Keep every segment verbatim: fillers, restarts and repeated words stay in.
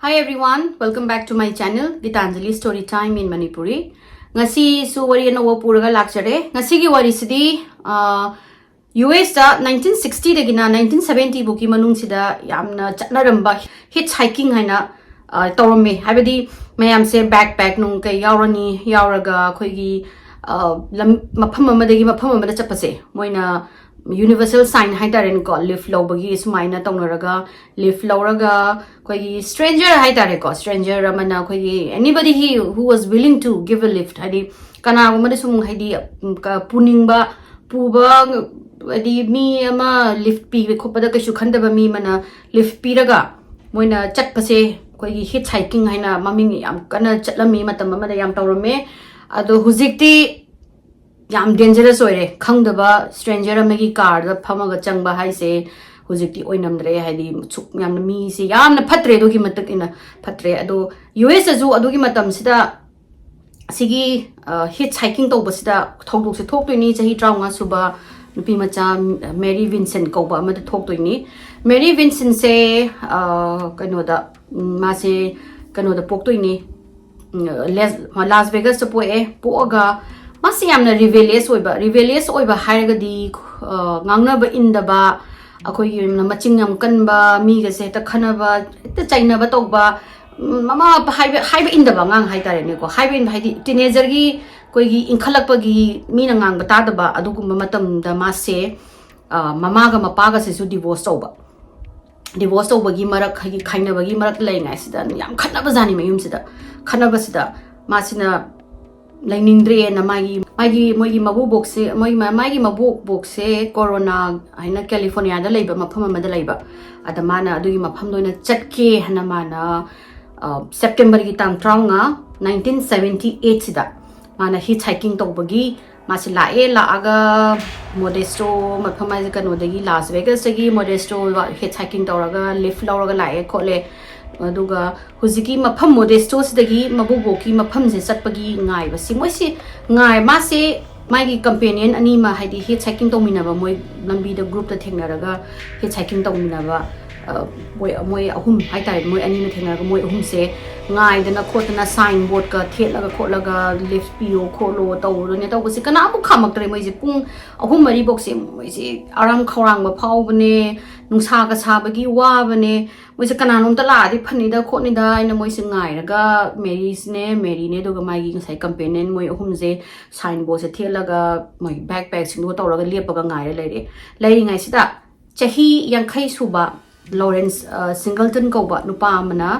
Hi everyone, welcome back to my channel, Gitanjali Story Time in Manipuri. ꯉꯁꯤꯁꯨ ꯋꯥꯔꯤ ꯑꯅꯧꯕ ꯄꯨꯔꯒ ꯂꯥꯛꯆꯔꯦ꯫ ꯉꯁꯤꯒꯤ ꯋꯥꯔꯤꯁꯤꯗꯤ, ꯑ, ꯌꯨ ꯑꯦꯁꯇ ꯅꯥꯏꯟꯇꯤꯟ ꯁꯤꯛꯁꯇꯤꯗꯒꯤꯅ ꯅꯥꯏꯟꯇꯤꯟ ꯁꯕꯦꯟꯇꯤ ꯐꯥꯎꯒꯤ ꯃꯅꯨꯡꯁꯤꯗ ꯌꯥꯝꯅ ꯆꯠꯅꯔꯝꯕ hitchhiking ꯍꯥꯏꯅ, ꯑ, ꯇꯧꯔꯝꯃꯦ꯫ ꯍꯥꯏꯕꯗꯤ ꯃꯌꯥꯝꯁꯦ backpack ꯅꯨꯡ ꯀꯩ ꯌꯥꯎꯔꯅꯤ, ꯌꯥꯎꯔꯒ ꯑꯩꯈꯣꯏꯒꯤ, ꯑ, ꯂꯝ, ꯃꯐꯝ ꯑꯃꯗꯒꯤ ꯃꯐꯝ ꯑꯃꯗ ꯆꯠꯄꯁꯦ ꯃꯣꯏꯅ universal sign ꯍꯥꯏꯇꯥꯔꯦꯅꯦꯀꯣ, lift ꯂꯧꯕꯒꯤ ꯁꯨꯃꯥꯏꯅ ꯇꯧꯅꯔꯒ, lift ꯂꯧꯔꯒ ꯑꯩꯈꯣꯏꯒꯤ stranger ꯍꯥꯏꯇꯥꯔꯦꯀꯣ, stranger ꯑꯃꯅ ꯑꯩꯈꯣꯏꯒꯤ anybody he who was willing to give a lift, ꯍꯥꯏꯗꯤ ꯀꯅꯥꯒꯨꯝꯕꯗ ꯁꯨꯝ ꯍꯥꯏꯗꯤ, ꯎꯝ, ꯀ-, ꯄꯨꯅꯤꯡꯕ, ꯄꯨꯕ, ꯍꯥꯏꯗꯤ ꯃꯤ ꯑꯃ lift ꯄꯤꯕ ꯈꯣꯠꯄꯗ ꯀꯩꯁꯨ ꯈꯟꯗꯕ ꯃꯤ ꯑꯃꯅ lift ꯄꯤꯔꯒ ꯃꯣꯏꯅ ꯆꯠꯄꯁꯦ ꯑꯩꯈꯣꯏꯒꯤ hitchhiking ꯍꯥꯏꯅ ꯃꯃꯤꯡ ꯌꯥꯝ ꯀꯟꯅ ꯆꯠꯂꯝꯃꯤ, ꯃꯇꯝ ꯑꯃꯗ ꯌꯥꯝ ꯇꯧꯔꯝꯃꯦ꯫ ꯑꯗꯣ ꯍꯧꯖꯤꯛꯇꯤ ꯌꯥꯝ dangerous ꯑꯣꯏꯔꯦ꯫ ꯈꯪꯗꯕ stranger ꯑꯃꯒꯤ carꯗ ꯐꯝꯃꯒ ꯆꯪꯕ ꯍꯥꯏꯁꯦ ꯍꯧꯖꯤꯛꯇꯤ ꯑꯣꯏꯅꯝꯗ꯭ꯔꯦ꯫ ꯍꯥꯏꯗꯤ ꯁꯨꯛ ꯌꯥꯝꯅ ꯃꯤꯁꯦ ꯌꯥꯝꯅ ꯐꯠꯇ꯭ꯔꯦ, ꯑꯗꯨꯒꯤ ꯃꯇꯨꯡ ꯏꯟꯅ ꯐꯠꯇ꯭ꯔꯦ꯫ ꯑꯗꯣ ꯌꯨ ꯑꯦꯁꯇꯁꯨ ꯑꯗꯨꯒꯤ ꯃꯇꯝꯁꯤꯗ ꯁꯤꯒꯤ, ꯑ, hitchhiking ꯇꯧꯕꯁꯤꯗ ꯊꯧꯗꯣꯛꯁꯦ ꯊꯣꯛꯇꯣꯏꯅꯤ꯫ ꯆꯍꯤ ꯇꯔꯥꯃꯉꯥ ꯁꯨꯕ ꯅꯨꯄꯤ ꯃꯆꯥ ꯃꯦꯔꯤ ꯚꯤꯟꯁꯦꯟ ꯀꯧꯕ ꯑꯃꯗ ꯊꯣꯛꯇꯣꯏꯅꯤ꯫ ꯃꯦꯔꯤ ꯚꯤꯟꯁꯦꯟꯁꯦ, ꯑ, ꯀꯩꯅꯣꯗ, ꯎꯝ, ꯃꯥꯁꯦ ꯀꯩꯅꯣꯗ ꯄꯣꯛꯇꯣꯏꯅꯤ, ꯎꯝ, ꯂꯦꯁ-, ꯂꯥꯁ ꯚꯦꯒꯁꯇ ꯄꯣꯛꯑꯦ꯫ ꯄꯣꯛꯑꯒ ꯃꯥꯁꯤ ꯌꯥꯝꯅ rebellious ꯑꯣꯏꯕ, rebellious ꯑꯣꯏꯕ ꯍꯥꯏꯔꯒꯗꯤ, ꯑ, ꯉꯥꯡꯅꯕ ꯏꯟꯗꯕ, ꯑꯩꯈꯣꯏꯒꯤ ꯌꯥꯝꯅ ꯃꯆꯤꯟ ꯌꯥꯝ ꯀꯟꯕ, ꯃꯤꯒꯁꯦ ꯍꯦꯛꯇ ꯈꯠꯅꯕ, ꯍꯦꯛꯇ ꯆꯩꯅꯕ ꯇꯧꯕ, ꯎꯝ, ꯃꯃꯥ ꯃꯄꯥ ꯍꯥꯏꯕ, ꯍꯥꯏꯕ ꯏꯟꯗꯕ ꯑꯉꯥꯡ ꯍꯥꯏꯇꯥꯔꯦꯅꯦꯀꯣ꯫ ꯍꯥꯏꯕ ꯏꯟꯕ ꯍꯥꯏꯗꯤ teenagerꯒꯤ ꯑꯩꯈꯣꯏꯒꯤ ꯏꯟꯈꯠꯂꯛꯄꯒꯤ ꯃꯤꯅ ꯉꯥꯡꯕ ꯇꯥꯗꯕ ꯑꯗꯨꯒꯨꯝꯕ ꯃꯇꯝꯗ ꯃꯥꯁꯦ, ꯑ, ꯃꯃꯥꯒ ꯃꯄꯥꯒꯁꯤꯁꯨ divorce ꯇꯧꯕ꯫ Divorce ꯇꯧꯕꯒꯤ ꯃꯔꯛ, ꯍꯥꯏꯗꯤ ꯈꯥꯏꯅꯕꯒꯤ ꯃꯔꯛ ꯂꯩꯔꯤꯉꯩꯁꯤꯗ ꯌꯥꯝ ꯈꯠꯅꯕꯖꯥꯠꯅꯤ ꯃꯌꯨꯝꯁꯤꯗ꯫ ꯈꯠꯅꯕꯁꯤꯗ ꯃꯥꯁꯤꯅ ꯂꯩꯅꯤꯡꯗ꯭ꯔꯦꯅ ꯃꯥꯒꯤ, ꯃꯥꯒꯤ, ꯃꯣꯏꯒꯤ ꯃꯕꯣꯛꯁꯦ, ꯃꯣꯏ ꯃ-, ꯃꯥꯒꯤ ꯃꯕꯣꯛꯁꯦ ꯀꯣꯔꯣꯅꯥ ꯍꯥꯏꯅ ꯀꯦꯂꯤꯐꯣꯔꯅꯤꯌꯥꯗ ꯂꯩꯕ ꯃꯐꯝ ꯑꯃꯗ ꯂꯩꯕ꯫ ꯑꯗ ꯃꯥꯅ ꯑꯗꯨꯒꯤ ꯃꯐꯝꯗ ꯑꯣꯏꯅ ꯆꯠꯀꯦ ꯍꯥꯏꯅ ꯃꯥꯅ, ꯑ, ꯁꯦꯞꯇꯦꯝꯕꯔꯒꯤ ꯇꯥꯡ ꯇꯔꯥꯃꯉꯥ, ꯅꯥꯏꯟꯇꯤꯟ ꯁꯕꯦꯟꯇꯤ ꯑꯩꯠꯁꯤꯗ ꯃꯥꯅ hitchhiking ꯇꯧꯕꯒꯤ ꯃꯥꯁꯦ ꯂꯥꯛꯑꯦ꯫ ꯂꯥꯛꯑꯒ ꯃꯣꯗꯦꯁꯇꯣ ꯃꯐꯝ ꯍꯥꯏꯁꯦ ꯀꯩꯅꯣꯗꯒꯤ, ꯂꯥꯁ ꯚꯦꯒꯁꯇꯒꯤ ꯃꯣꯗꯦꯁꯇꯣ hitchhiking ꯇꯧꯔꯒ lift ꯂꯧꯔꯒ ꯂꯥꯛꯑꯦ ꯈꯣꯠꯂꯦ꯫ ꯑꯗꯨꯒ ꯍꯧꯖꯤꯛꯀꯤ ꯃꯐꯝ ꯃꯣꯗꯦꯁꯇꯣꯁꯤꯗꯒꯤ ꯃꯕꯣꯛꯕꯣꯛꯀꯤ ꯃꯐꯝꯁꯦ ꯆꯠꯄꯒꯤ ꯉꯥꯏꯕꯁꯤ, ꯃꯣꯏꯁꯤ ꯉꯥꯏ-, ꯃꯥꯁꯦ ꯃꯥꯒꯤ companion ꯑꯅꯤꯃ, ꯍꯥꯏꯗꯤ hitchhiking ꯇꯧꯃꯤꯟꯅꯕ, ꯃꯣꯏ ꯂꯝꯕꯤꯗ groupꯇ ꯊꯦꯡꯅꯔꯒ hitchhiking ꯇꯧꯃꯤꯟꯅꯕ ꯃꯣꯏ ꯃꯣꯏ ꯑꯍꯨꯝ ꯍꯥꯏꯇꯥꯔꯦ, ꯃꯣꯏ ꯑꯅꯤꯅ ꯊꯦꯡꯅꯔꯒ ꯃꯣꯏ ꯑꯍꯨꯝꯁꯦ ꯉꯥꯏꯗꯅ ꯈꯣꯠꯇꯅ ꯁꯥꯏꯟ ꯕꯣꯔꯗꯀ ꯊꯦꯠꯂꯒ ꯈꯣꯠꯂꯒ ꯂꯤꯐ ꯄꯤꯌꯣ ꯈꯣꯠꯂꯣ ꯇꯧꯔꯨꯔꯅꯦ ꯇꯧꯕꯁꯦ ꯀꯅꯥꯝ ꯈꯥꯝꯃꯛꯇ꯭ꯔꯦ꯫ ꯃꯣꯏꯁꯦ ꯄꯨꯡ ꯑꯍꯨꯝ ꯃꯔꯤꯐꯧꯁꯦ ꯃꯣꯏꯁꯦ ꯑꯔꯥꯝ ꯈꯧꯔꯥꯡꯕ ꯐꯥꯎꯕꯅꯦ, ꯅꯨꯡꯁꯥꯒ ꯁꯥꯕꯒꯤ ꯋꯥꯕꯅꯦ꯫ ꯃꯣꯏꯁꯦ ꯀꯅꯥꯅꯣꯝꯇ ꯂꯥꯛꯑꯗꯤ ꯐꯅꯤꯗ ꯈꯣꯠꯅꯤꯗ ꯍꯥꯏꯅ ꯃꯣꯏꯁꯦ ꯉꯥꯏꯔꯒ ꯃꯦꯔꯤꯁꯅꯦ, ꯃꯦꯔꯤꯅꯦ, ꯑꯗꯨꯒ ꯃꯥꯒꯤ ꯉꯁꯥꯏ ꯀꯝꯄꯦꯅꯤꯌꯟ, ꯃꯣꯏ ꯑꯍꯨꯝꯁꯦ ꯁꯥꯏꯟ ꯕꯣꯔꯗꯁꯦ ꯊꯦꯠꯂꯒ ꯃꯣꯏ ꯕꯦꯛ ꯄꯦꯛꯁꯤꯡꯗꯨꯒ ꯇꯧꯔꯒ ꯂꯦꯞꯄꯒ ꯉꯥꯏꯔ ꯂꯩꯔꯦ꯫ ꯂꯩꯔꯤꯉꯩꯁꯤꯗ ꯆꯍꯤ ꯌꯥꯡꯈꯩ ꯁꯨꯕ ꯂꯣꯔꯦꯟꯁ ꯁꯤꯡꯒꯜꯇꯟ ꯀꯧꯕ ꯅꯨꯄꯥ ꯑꯃꯅ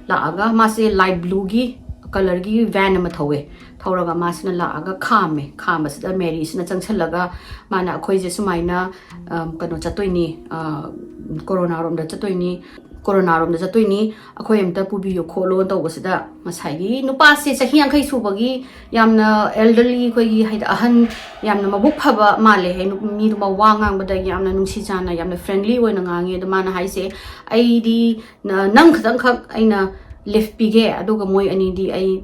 ꯂꯥꯛꯑꯒ, ꯃꯥꯁꯦ ꯂꯥꯏꯠ ꯕ꯭ꯂꯨꯒꯤ ꯀꯂꯔꯒꯤ ꯚꯦꯟ ꯑꯃ ꯊꯧꯋꯦ꯫ ꯊꯧꯔꯒ ꯃꯥꯁꯤꯅ ꯂꯥꯛꯑꯒ ꯈꯥꯝꯃꯦ꯫ ꯈꯥꯝꯕꯁꯤꯗ ꯃꯦꯔꯤꯁꯤꯅ ꯆꯪꯁꯜꯂꯒ ꯃꯥꯅ, "ꯑꯩꯈꯣꯏꯁꯦ ꯁꯨꯃꯥꯏꯅ ꯀꯩꯅꯣ ꯆꯠꯇꯣꯏꯅꯤ, ꯀꯣꯔꯣꯅꯥꯔꯣꯝꯗ ꯆꯠꯇꯣꯏꯅꯤ, ꯀꯣꯔꯣꯅꯥꯔꯣꯝꯗ ꯆꯠꯇꯣꯏꯅꯤ, ꯑꯩꯈꯣꯏ ꯑꯝꯇ ꯄꯨꯕꯤꯌꯨ ꯈꯣꯠꯂꯣ" ꯇꯧꯕꯁꯤꯗ ꯉꯁꯥꯏꯒꯤ ꯅꯨꯄꯥꯁꯦ ꯆꯍꯤ ꯌꯥꯡꯈꯩ ꯁꯨꯕꯒꯤ ꯌꯥꯝꯅ ꯑꯦꯜꯗꯔꯂꯤ, ꯑꯩꯈꯣꯏꯒꯤ ꯍꯥꯏꯗꯤ ꯑꯍꯟ, ꯌꯥꯝꯅ ꯃꯕꯨꯛ ꯐꯕ ꯃꯥꯜꯂꯦ꯫ ꯃꯤꯗꯨꯃ ꯋꯥ ꯉꯥꯡꯕꯗ ꯌꯥꯝꯅ ꯅꯨꯡꯁꯤ ꯆꯥꯟꯅ, ꯌꯥꯝꯅ ꯐ꯭ꯔꯦꯟꯂꯤ ꯑꯣꯏꯅ ꯉꯥꯡꯉꯦ꯫ ꯑꯗꯣ ꯃꯥꯅ ꯍꯥꯏꯁꯦ, "ꯑꯩꯗꯤ ꯅ-, ꯅꯪ ꯈꯛꯇꯪꯈꯛ ꯑꯩꯅ ꯂꯤꯐ ꯄꯤꯒꯦ, ꯑꯗꯨꯒ ꯃꯣꯏ ꯑꯅꯤꯗꯤ ꯑꯩ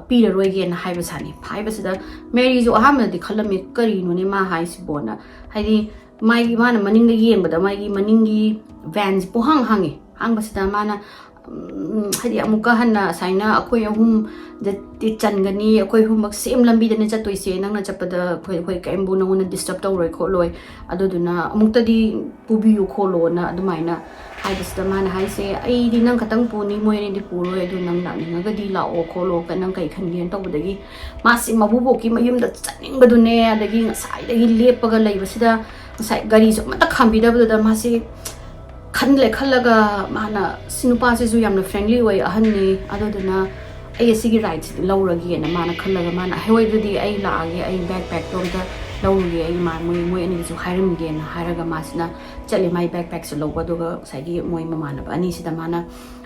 ꯄꯤꯔꯔꯣꯏꯒꯦꯅ" ꯍꯥꯏꯕ ꯁꯥꯅꯤ꯫ ꯍꯥꯏꯕꯁꯤꯗ ꯃꯦꯔꯤꯁꯨ ꯑꯍꯥꯟꯕꯗꯗꯤ ꯈꯜꯂꯝꯃꯤ, "ꯀꯔꯤꯅꯣꯅꯦ ꯃꯥ ꯍꯥꯏꯁꯤꯕꯣꯅ"꯫ ꯍꯥꯏꯗꯤ ꯃꯥꯒꯤ, ꯃꯥꯅ ꯃꯅꯤꯡꯗ ꯌꯦꯡꯕꯗ ꯃꯥꯒꯤ ꯃꯅꯤꯡꯒꯤ ꯚꯦꯟꯁꯦ ꯄꯨꯡꯍꯥꯡ ꯍꯥꯡꯉꯤ꯫ ꯍꯥꯡꯕꯁꯤꯗ ꯃꯥꯅ ꯎꯝ, ꯍꯥꯏꯗꯤ ꯑꯃꯨꯛꯀ ꯍꯟꯅ ꯑꯁꯥꯏꯅ ꯑꯩꯈꯣꯏ ꯑꯍꯨꯝꯗꯗꯤ ꯆꯟꯒꯅꯤ, ꯑꯩꯈꯣꯏ ꯑꯍꯨꯝꯃꯛ ꯁꯦꯝ ꯂꯝꯕꯤꯗꯅꯦ ꯆꯠꯇꯣꯏꯁꯦ, ꯅꯪꯅ ꯆꯠꯄꯗ ꯑꯩꯈꯣꯏ, ꯑꯩꯈꯣꯏ ꯀꯔꯤꯝꯕꯨ ꯅꯉꯣꯟꯗ ꯗꯤꯁꯇꯔꯕ ꯇꯧꯔꯣꯏ ꯈꯣꯠꯂꯣꯏ, ꯑꯗꯨꯗꯨꯅ ꯑꯃꯨꯛꯇꯗꯤ ꯄꯨꯕꯤꯌꯨ ꯈꯣꯠꯂꯣꯅ ꯑꯗꯨꯃꯥꯏꯅ ꯍꯥꯏꯕꯁꯤꯗ ꯃꯥꯅ ꯍꯥꯏꯁꯦ, "ꯑꯩꯗꯤ ꯅꯪ ꯈꯛꯇꯪ ꯄꯨꯅꯤ, ꯃꯣꯏ ꯑꯅꯤꯗꯤ ꯄꯨꯔꯣꯏ, ꯑꯗꯨ ꯅꯪ ꯂꯥꯛꯅꯤꯡꯉꯒꯗꯤ ꯂꯥꯛꯑꯣ ꯈꯣꯠꯂꯣ, ꯅꯪ ꯀꯩ ꯈꯟꯒꯦꯅ?" ꯇꯧꯕꯗꯒꯤ ꯃꯥꯁꯤ ꯃꯕꯨꯕꯣꯛꯀꯤ ꯃꯌꯨꯝꯗ ꯆꯠꯅꯤꯡꯕꯗꯨꯅꯦ, ꯑꯗꯒꯤ ꯉꯁꯥꯏꯗꯒꯤ ꯂꯦꯞꯄꯒ ꯂꯩꯕꯁꯤꯗ ꯉꯁꯥꯏ ꯒꯥꯔꯤꯁꯨ ꯑꯃꯠꯇ ꯈꯥꯝꯕꯤꯗꯕꯗꯨꯗ ꯃꯥꯁꯤ ꯈꯟꯂꯦ꯫ ꯈꯜꯂꯒ ꯃꯥꯅ, "ꯁꯤ ꯅꯨꯄꯥꯁꯤꯁꯨ ꯌꯥꯝꯅ ꯐ꯭ꯔꯦꯟꯂꯤ ꯑꯣꯏ, ꯑꯍꯟꯅꯤ, ꯑꯗꯨꯗꯨꯅ ꯑꯩ ꯑꯁꯤꯒꯤ ꯔꯥꯏꯗꯁꯤꯗꯤ ꯂꯧꯔꯒꯦꯅ" ꯃꯥꯅ ꯈꯜꯂꯒ ꯃꯥꯅ, "ꯍꯣꯏ, ꯑꯗꯨꯗꯤ ꯑꯩ ꯂꯥꯛꯑꯒꯦ, ꯑꯩ ꯕꯦꯛ ꯄꯦꯛꯇꯣ ꯑꯝꯇ ꯂꯧꯔꯨꯒꯦ, ꯑꯩ ꯃꯥ-, ꯃꯣꯏ, ꯃꯣꯏ ꯑꯅꯤꯒꯤꯁꯨ ꯍꯥꯏꯔꯝꯒꯦꯅ" ꯍꯥꯏꯔꯒ ꯃꯥꯁꯤꯅ ꯆꯠꯂꯦ ꯃꯥꯏ ꯕꯦꯛ ꯄꯦꯛꯁꯦ ꯂꯧꯕ꯫ ꯑꯗꯨꯒ ꯉꯁꯥꯏꯒꯤ ꯃꯣꯏ ꯃꯃꯥꯟꯅꯕ ꯑꯅꯤꯁꯤꯗ ꯃꯥꯅ,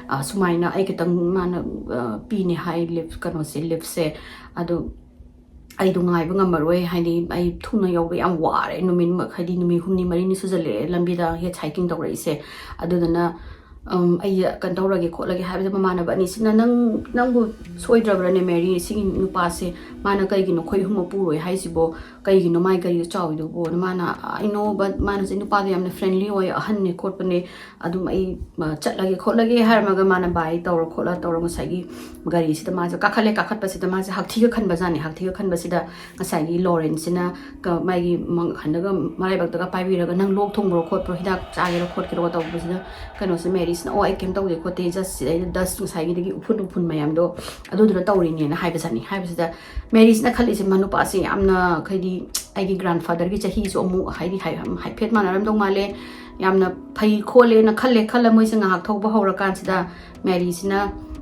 ꯑ, ꯁꯨꯃꯥꯏꯅ ꯑꯩ ꯈꯤꯇꯪ ꯃꯥꯅ, ꯑ, ꯄꯤꯅꯦ ꯍꯥꯏ ꯂꯤꯐ, ꯀꯩꯅꯣꯁꯦ, ꯂꯤꯐꯁꯦ꯫ ꯑꯗꯨ ꯑꯩꯗꯣ ꯉꯥꯏꯕ ꯉꯝꯃꯔꯣꯏ, ꯍꯥꯏꯗꯤ ꯑꯩ ꯊꯨꯅ ꯌꯧꯕ ꯌꯥꯝ ꯋꯥꯔꯦ, ꯅꯨꯃꯤꯠ ꯃ-, ꯍꯥꯏꯗꯤ ꯅꯨꯃꯤꯠ ꯍꯨꯝꯅꯤ ꯃꯔꯤꯅꯤ ꯁꯨꯖꯜꯂꯛꯑꯦ ꯂꯝꯕꯤꯗ ꯍꯤꯠꯆ ꯍꯥꯏꯀꯤꯡ ꯇꯧꯔꯛꯏꯁꯦ꯫ ꯑꯗꯨꯗꯨꯅ ꯑꯩ ꯀꯩꯅꯣ ꯇꯧꯔꯒꯦ ꯈꯣꯠꯂꯒꯦ ꯍꯥꯏꯕꯗ, ꯃꯃꯥꯟꯅꯕ ꯑꯅꯤꯁꯤꯅ, "ꯅꯪ, ꯅꯪꯕꯨ ꯁꯣꯏꯗ꯭ꯔꯕ꯭ꯔꯅꯦ ꯃꯦꯔꯤ? ꯁꯤꯒꯤ ꯅꯨꯄꯥꯁꯦ, ꯃꯥꯅ ꯀꯩꯒꯤꯅꯣ ꯑꯩꯈꯣꯏ ꯑꯍꯨꯝꯃꯛ ꯄꯨꯔꯣꯏ ꯍꯥꯏꯁꯤꯕꯣ? ꯀꯩꯒꯤꯅꯣ ꯃꯥꯏ ꯒꯥꯔꯤꯗꯣ ꯆꯥꯎꯋꯤꯗꯨꯕꯣ?" ꯃꯥꯅ, "ꯑꯩ ꯅꯣ, ꯕꯠ ꯃꯥꯅ ꯍꯧꯖꯤꯛ ꯅꯨꯄꯥꯗꯣ ꯌꯥꯝꯅ ꯐ꯭ꯔꯦꯟꯂꯤ ꯑꯣꯏ, ꯑꯍꯟꯅꯦ ꯈꯣꯠꯄꯅꯦ, ꯑꯗꯨꯝ ꯑꯩ ꯆꯠꯂꯒꯦ ꯈꯣꯠꯂꯒꯦ" ꯍꯥꯏꯔꯝꯃꯒ, ꯃꯥꯅ ꯕꯥꯏ ꯇꯧꯔ ꯈꯣꯠꯂ ꯇꯧꯔ ꯉꯁꯥꯏꯒꯤ ꯒꯥꯔꯤꯁꯤꯗ ꯃꯥꯁꯦ ꯀꯥꯈꯠꯂꯦ꯫ ꯀꯥꯈꯠꯄꯁꯤꯗ ꯃꯥꯁꯦ ꯍꯛꯊꯤꯒ ꯈꯟꯕꯖꯥꯠꯅꯤ꯫ ꯍꯛꯊꯤꯒ ꯈꯟꯕꯁꯤꯗ ꯉꯁꯥꯏꯒꯤ ꯂꯣꯔꯦꯟꯁꯤꯅ ꯃꯥꯒꯤ ꯃꯈꯟꯗꯒ ꯃꯔꯥꯏꯕꯛꯇꯒ ꯄꯥꯏꯕꯤꯔꯒ, "ꯅꯪ ꯂꯣꯛ ꯊꯨꯡꯕ꯭ꯔꯣ ꯈꯣꯠꯄ꯭ꯔꯣ, ꯍꯤꯗꯥꯛ ꯆꯥꯒꯦꯔꯣ ꯈꯣꯠꯀꯦꯔꯣ?" ꯇꯧꯕꯁꯤꯗ ꯀꯩꯅꯣꯁꯦ, ꯃꯦꯔꯤꯁꯤꯅ, "ꯑꯣ, ꯑꯩ ꯀꯩꯝ ꯇꯧꯗꯦ ꯈꯣꯠꯇꯦ, ꯖꯁ ꯁꯤꯗꯩꯗ ꯗꯁ ꯉꯁꯥꯏꯒꯤꯗꯒꯤ ꯎꯐꯨꯟ ꯎꯐꯨꯟ ꯃꯌꯥꯝꯗꯣ ꯑꯗꯨꯗꯨꯅ ꯇꯧꯔꯤꯅꯦꯅ" ꯍꯥꯏꯕꯖꯥꯠꯅꯤ꯫ ꯍꯥꯏꯕꯁꯤꯗ ꯃꯦꯔꯤꯁꯤꯅ ꯈꯜꯂꯤꯁꯦ, ꯃꯅꯨꯄꯥꯁꯦ ꯌꯥꯝꯅ, ꯍꯥꯏꯗꯤ, ꯑꯩꯒꯤ ꯒ꯭ꯔꯥꯟꯐꯥꯗꯔꯒꯤ ꯆꯍꯤꯁꯨ ꯑꯃꯨꯛ, ꯍꯥꯏꯗꯤ, ꯍꯥꯏꯐꯦꯠ ꯃꯥꯟꯅꯔꯝꯗꯧ ꯃꯥꯜꯂꯦ, ꯌꯥꯝꯅ ꯐꯩ ꯈꯣꯠꯂꯦꯅ ꯈꯜꯂꯦ꯫ ꯈꯜꯂ ꯃꯣꯏꯁꯦ ꯉꯥꯏꯍꯥꯛ ꯊꯧꯕ ꯍꯧꯔꯀꯥꯟꯁꯤꯗ ꯃꯦꯔꯤꯁꯤꯅ,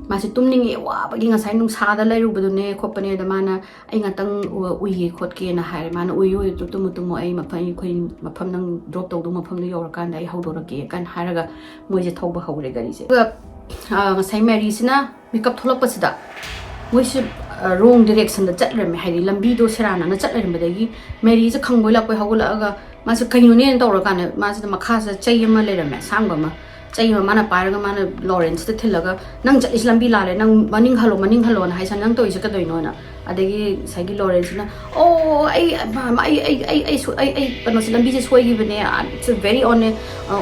ꯃꯥꯁꯦ ꯇꯨꯝꯅꯤꯡꯉꯦ, ꯋꯥꯕꯒꯤ ꯉꯁꯥꯏ ꯅꯨꯡꯁꯥꯗ ꯂꯩꯔꯨꯕꯗꯨꯅꯦ ꯈꯣꯠꯄꯅꯦ, ꯑꯗ ꯃꯥꯅ, "ꯑꯩ ꯉꯥꯛꯇꯪ ꯎꯏꯒꯦ ꯈꯣꯠꯀꯦꯅ" ꯍꯥꯏꯔꯦ꯫ ꯃꯥꯅ, "ꯎꯏꯌꯨ, ꯎꯏꯌꯨ, ꯇꯨꯝꯃꯨ, ꯇꯨꯝꯃꯨ, ꯑꯩ ꯃꯐꯝ, ꯑꯩꯈꯣꯏ ꯃꯐꯝ, ꯅꯪ ꯗ꯭ꯔꯣꯞ ꯇꯧꯗꯧ ꯃꯐꯝꯗꯣ ꯌꯧꯔꯀꯥꯟꯗ ꯑꯩ ꯍꯧꯗꯣꯔꯛꯀꯦ" ꯀꯥꯏꯅ ꯍꯥꯏꯔꯒ ꯃꯣꯏꯁꯦ ꯊꯧꯕ ꯍꯧꯔꯦ ꯒꯥꯔꯤꯁꯦ꯫ ꯑꯗꯨꯒ ꯉꯁꯥꯏ ꯃꯦꯔꯤꯁꯤꯅ ꯃꯤꯀꯞ ꯊꯣꯛꯂꯛꯄꯁꯤꯗ ꯃꯣꯏꯁꯦ ꯔꯣꯡ ꯗꯤꯔꯦꯛꯁꯟꯗ ꯆꯠꯂꯩꯔꯝꯃꯦ, ꯍꯥꯏꯗꯤ ꯂꯝꯕꯤꯗꯣ ꯁꯦꯔꯥꯟꯅꯅ ꯆꯠꯂꯩꯔꯝꯕꯗꯒꯤ ꯃꯦꯔꯤꯁꯦ ꯈꯪꯕꯣꯏ ꯂꯥꯛꯄꯣꯏ ꯍꯧꯒꯠꯂꯛꯑꯒ, ꯃꯥꯁꯦ ꯀꯩꯅꯣꯅꯦꯅ ꯇꯧꯔꯀꯥꯟꯗ, ꯃꯥꯁꯤꯗ ꯃꯈꯥꯁꯤꯗ ꯆꯩ ꯑꯃ ꯂꯩꯔꯝꯃꯦ, ꯑꯁꯥꯡꯕ ꯑꯃ꯫ ꯆꯩ ꯑꯃ ꯃꯥꯅ ꯄꯥꯏꯔꯒ ꯃꯥꯅ ꯂꯣꯔꯦꯟꯁꯤꯗ ꯊꯤꯜꯂꯒ, "ꯅꯪ ꯆꯠꯂꯤꯁꯤ ꯂꯝꯕꯤ ꯂꯥꯜꯂꯦ, ꯅꯪ ꯃꯅꯤꯡ ꯍꯜꯂꯣ, ꯃꯅꯤꯡ ꯍꯜꯂꯣꯅ" ꯍꯥꯏꯁꯦ, "ꯅꯪ ꯇꯧꯔꯤꯁꯦ ꯀꯩꯗꯧꯅꯣꯅ?" ꯑꯗꯒꯤ ꯉꯁꯥꯏꯒꯤ ꯂꯣꯔꯦꯟꯁꯤꯅ, "ꯑꯣ, ꯑꯩ, ꯑꯩ, ꯑꯩ, ꯑꯩ, ꯑꯩ, ꯑꯩ, ꯑꯩ ꯀꯩꯅꯣꯁꯦ, ꯂꯝꯕꯤꯁꯦ ꯁꯣꯏꯈꯤꯕꯅꯦ, it's a very honest,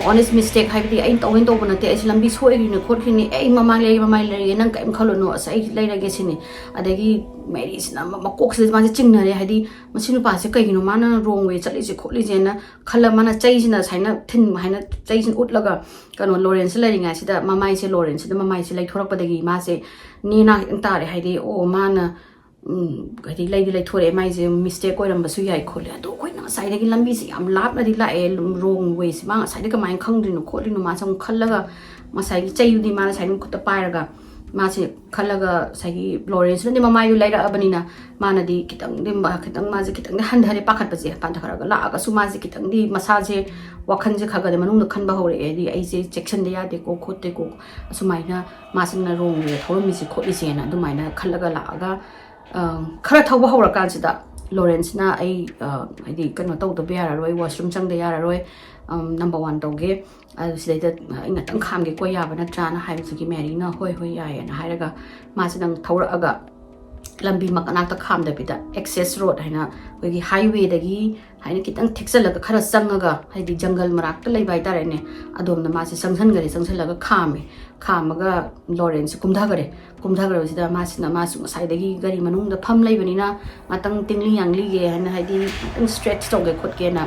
honest mistake, ꯍꯥꯏꯕꯗꯤ ꯑꯩꯅ ꯇꯧꯅꯤꯡ ꯇꯧꯕ ꯅꯠꯇꯦ, ꯑꯩꯁꯦ ꯂꯝꯕꯤ ꯁꯣꯏꯈ꯭ꯔꯤꯅꯦ ꯈꯣꯠꯈ꯭ꯔꯤꯅꯦ, ꯑꯩ ꯃꯃꯥꯡ ꯂꯩꯔꯒꯦ, ꯃꯃꯥꯡ ꯂꯩꯔꯒꯦ, ꯅꯪ ꯀꯔꯤꯝ ꯈꯜꯂꯨꯅꯣ, ꯑꯁ, ꯑꯩ ꯂꯩꯔꯒꯦ ꯁꯤꯅꯤ"꯫ ꯑꯗꯒꯤ ꯃꯦꯔꯤꯁꯤꯅ ꯃ-, ꯃꯀꯣꯛꯁꯤꯗ ꯃꯥꯁꯦ ꯆꯤꯡꯅꯔꯦ, ꯍꯥꯏꯗꯤ, "ꯃꯁꯤ ꯅꯨꯄꯥꯁꯦ ꯀꯩꯒꯤꯅꯣ ꯃꯥꯅ ꯔꯣꯡ ꯋꯦ ꯆꯠꯂꯤꯁꯦ ꯈꯣꯠꯂꯤꯁꯦꯅ" ꯈꯜꯂ, ꯃꯥꯅ ꯆꯩꯁꯤꯅ ꯁꯨꯃꯥꯏꯅ ꯊꯤꯟ, ꯍꯥꯏꯅ ꯆꯩꯁꯤꯅ ꯎꯠꯂꯒ, ꯀꯩꯅꯣ, ꯂꯣꯔꯦꯟꯁꯁꯦ ꯂꯩꯔꯤꯉꯩꯁꯤꯗ ꯃꯃꯥꯏꯁꯦ, ꯂꯣꯔꯦꯟꯁꯁꯤꯗ ꯃꯃꯥꯏꯁꯦ ꯂꯩꯊꯣꯔꯛꯄꯗꯒꯤ ꯃꯥꯁꯦ ꯅꯦꯅꯥ ꯈꯤꯇꯪ ꯇꯥꯔꯦ, ꯍꯥꯏꯗꯤ, ꯑꯣ, ꯃꯥꯅ, ꯎꯝ, ꯍꯥꯏꯗꯤ, ꯂꯩꯗꯤ ꯂꯩꯊꯣꯔꯛꯑꯦ, ꯃꯥꯏꯁꯦ ꯃꯤꯁꯇꯦꯛ ꯑꯣꯏꯔꯝꯕꯁꯨ ꯌꯥꯏ ꯈꯣꯠꯂꯦ꯫ ꯑꯗꯣ ꯑꯩꯈꯣꯏꯅ ꯉꯁꯥꯏꯗꯒꯤ ꯂꯝꯕꯤꯁꯦ ꯌꯥꯝ ꯂꯥꯞꯅꯗꯤ ꯂꯥꯛꯑꯦ, ꯔꯣꯡ ꯋꯦꯁꯦ, ꯃꯥ ꯉꯁꯥꯏꯗ ꯀꯃꯥꯏꯅ ꯈꯪꯗ꯭ꯔꯤꯅꯣ ꯈꯣꯠꯂꯤꯅꯣ, ꯃꯥꯁꯦ ꯑꯃꯨꯛ ꯈꯜꯂꯒ, ꯉꯁꯥꯏꯒꯤ ꯆꯩꯗꯨꯗꯤ ꯃꯥꯅ ꯉꯁꯥꯏ ꯈꯨꯠꯇ ꯄꯥꯏꯔꯒ, ꯃꯥꯁꯦ ꯈꯜꯂꯒ, ꯉꯁꯥꯏꯒꯤ ꯂꯣꯔꯦꯟꯁꯅꯗꯤ ꯃꯃꯥꯏꯗꯨ ꯂꯩꯔꯛꯑꯕꯅꯤꯅ, ꯃꯥꯅꯗꯤ ꯈꯤꯇꯪꯗꯤ ꯃ-, ꯈꯤꯇꯪ ꯃꯥꯁꯦ ꯈꯤꯇꯪꯗꯤ ꯍꯟꯊꯔꯦ, ꯄꯥꯈꯠꯄꯁꯦ ꯄꯥꯟꯊꯈ꯭ꯔꯒ ꯂꯥꯛꯑꯒꯁꯨ, ꯃꯥꯁꯦ ꯈꯤꯇꯪꯗꯤ ꯃꯁꯥꯁꯦ, ꯋꯥꯈꯜꯁꯦ ꯈꯔ ꯈꯔꯗꯤ ꯃꯅꯨꯡꯗ ꯈꯟꯕ ꯍꯧꯔꯛꯑꯦ, ꯍꯥꯏꯗꯤ, "ꯑꯩꯁꯦ ꯆꯦꯛꯁꯤꯟꯗ ꯌꯥꯗꯦꯀꯣ ꯈꯣꯠꯇꯦꯀꯣ, ꯑꯁꯨꯃꯥꯏꯅ ꯃꯥꯁꯤꯅ ꯔꯣꯡ ꯋꯦ ꯊꯧꯔꯝꯃꯤꯁꯦ ꯈꯣꯠꯂꯤꯁꯦꯅ", ꯑꯗꯨꯃꯥꯏꯅ ꯈꯜꯂꯒ ꯂꯥꯛꯑꯒ, ꯑ, ꯈꯔ ꯊꯧꯕ ꯍꯧꯔꯀꯥꯟꯁꯤꯗ ꯂꯣꯔꯦꯟꯁꯅ, "ꯑꯩ, ꯑ, ꯍꯥꯏꯗꯤ, ꯀꯩꯅꯣ ꯇꯧꯗꯕ ꯌꯥꯔꯔꯣꯏ, ꯋꯥꯁꯔꯨꯝ ꯆꯪꯗ ꯌꯥꯔꯔꯣꯏ, ꯅꯝꯕꯔ ꯋꯥꯟ ꯇꯧꯒꯦ, ꯑꯗꯨ ꯁꯤꯗꯩꯗ ꯑꯩ ꯉꯥꯛꯇꯪ ꯈꯥꯝꯒꯦꯀꯣ, ꯌꯥꯕ ꯅꯠꯇ꯭ꯔꯥꯅ ꯍꯥꯏꯕꯁꯤꯒꯤ ꯃꯦꯔꯤꯅ ꯍꯣꯏ ꯍꯣꯏ ꯌꯥꯏꯌꯦꯅ ꯍꯥꯏꯔꯒ ꯃꯥꯁꯤꯗꯪ ꯊꯧꯔꯛꯑꯒ ꯂꯝꯕꯤ ꯃꯅꯥꯛꯇ ꯈꯥꯝꯗꯕꯤꯗ ꯑꯦꯛꯁꯦꯁ ꯔꯣꯗ ꯍꯥꯏꯅ ꯑꯩꯈꯣꯏꯒꯤ ꯍꯥꯏꯋꯦꯗꯒꯤ ꯍꯥꯏꯅ ꯈꯤꯇꯪ ꯊꯦꯛꯆꯜꯂꯒ ꯈꯔ ꯆꯪꯉꯒ, ꯍꯥꯏꯗꯤ ꯖꯪꯒꯜ ꯃꯔꯛꯇ ꯂꯩꯕ ꯍꯥꯏꯇꯥꯔꯦꯅꯦ, ꯑꯗꯣꯝꯗ ꯃꯥꯁꯦ ꯆꯪꯁꯤꯟꯈꯔꯦ꯫ ꯆꯪꯁꯤꯜꯂꯒ ꯈꯥꯝꯃꯦ꯫ ꯈꯥꯝꯃꯒ ꯂꯣꯔꯦꯟꯁꯦ ꯀꯨꯝꯊꯈꯔꯦ꯫ ꯀꯨꯝꯊꯈ꯭ꯔꯕꯁꯤꯗ ꯃꯥꯁꯤꯅ, ꯃꯥꯁꯨ ꯉꯁꯥꯏꯗꯒꯤ ꯒꯥꯔꯤ ꯃꯅꯨꯡꯗ ꯐꯝ ꯂꯩꯕꯅꯤꯅ ꯉꯥꯛꯇꯪ ꯇꯤꯡꯂꯤ ꯌꯥꯡꯂꯤꯒꯦ ꯍꯥꯏꯅ, ꯍꯥꯏꯗꯤ ꯉꯥꯛꯇꯪ ꯁ꯭ꯇ꯭ꯔꯦꯠꯆ ꯇꯧꯒꯦ ꯈꯣꯠꯀꯦꯅ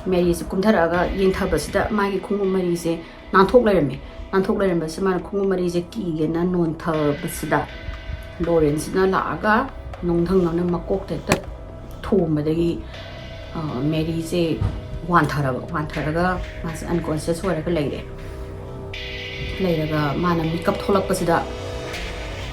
ꯃꯦꯔꯤꯁꯦ ꯀꯨꯝꯊꯔꯛꯑꯒ ꯌꯦꯡꯊꯕꯁꯤꯗ ꯃꯥꯒꯤ ꯈꯣꯡꯎꯞ ꯃꯔꯤꯁꯦ ꯅꯥꯟꯊꯣꯛ ꯂꯩꯔꯝꯃꯦ꯫ ꯅꯥꯟꯊꯣꯛ ꯂꯩꯔꯝꯕꯁꯦ ꯃꯥꯅ ꯈꯣꯡꯎꯞ ꯃꯔꯤꯁꯦ ꯀꯤꯒꯦꯅ ꯅꯣꯟꯊꯕꯁꯤꯗ ꯂꯣꯔꯦꯟꯁꯤꯅ ꯂꯥꯛꯑꯒ ꯅꯨꯡꯙꯪ ꯑꯃꯅ ꯃꯀꯣꯛꯇ ꯍꯦꯛꯇ ꯊꯣꯝꯕꯗꯒꯤ, ꯑ, ꯃꯦꯔꯤꯁꯦ ꯋꯥꯟꯊꯔꯕ꯫ ꯋꯥꯟꯊꯔꯒ ꯃꯥꯁꯦ ꯑꯟꯀꯣꯟꯁꯤꯌꯁ ꯑꯣꯏꯔꯒ ꯂꯩꯔꯦ꯫ ꯂꯩꯔꯒ ꯃꯥꯅ ꯃꯤꯀꯞ ꯊꯣꯛꯂꯛꯄꯁꯤꯗ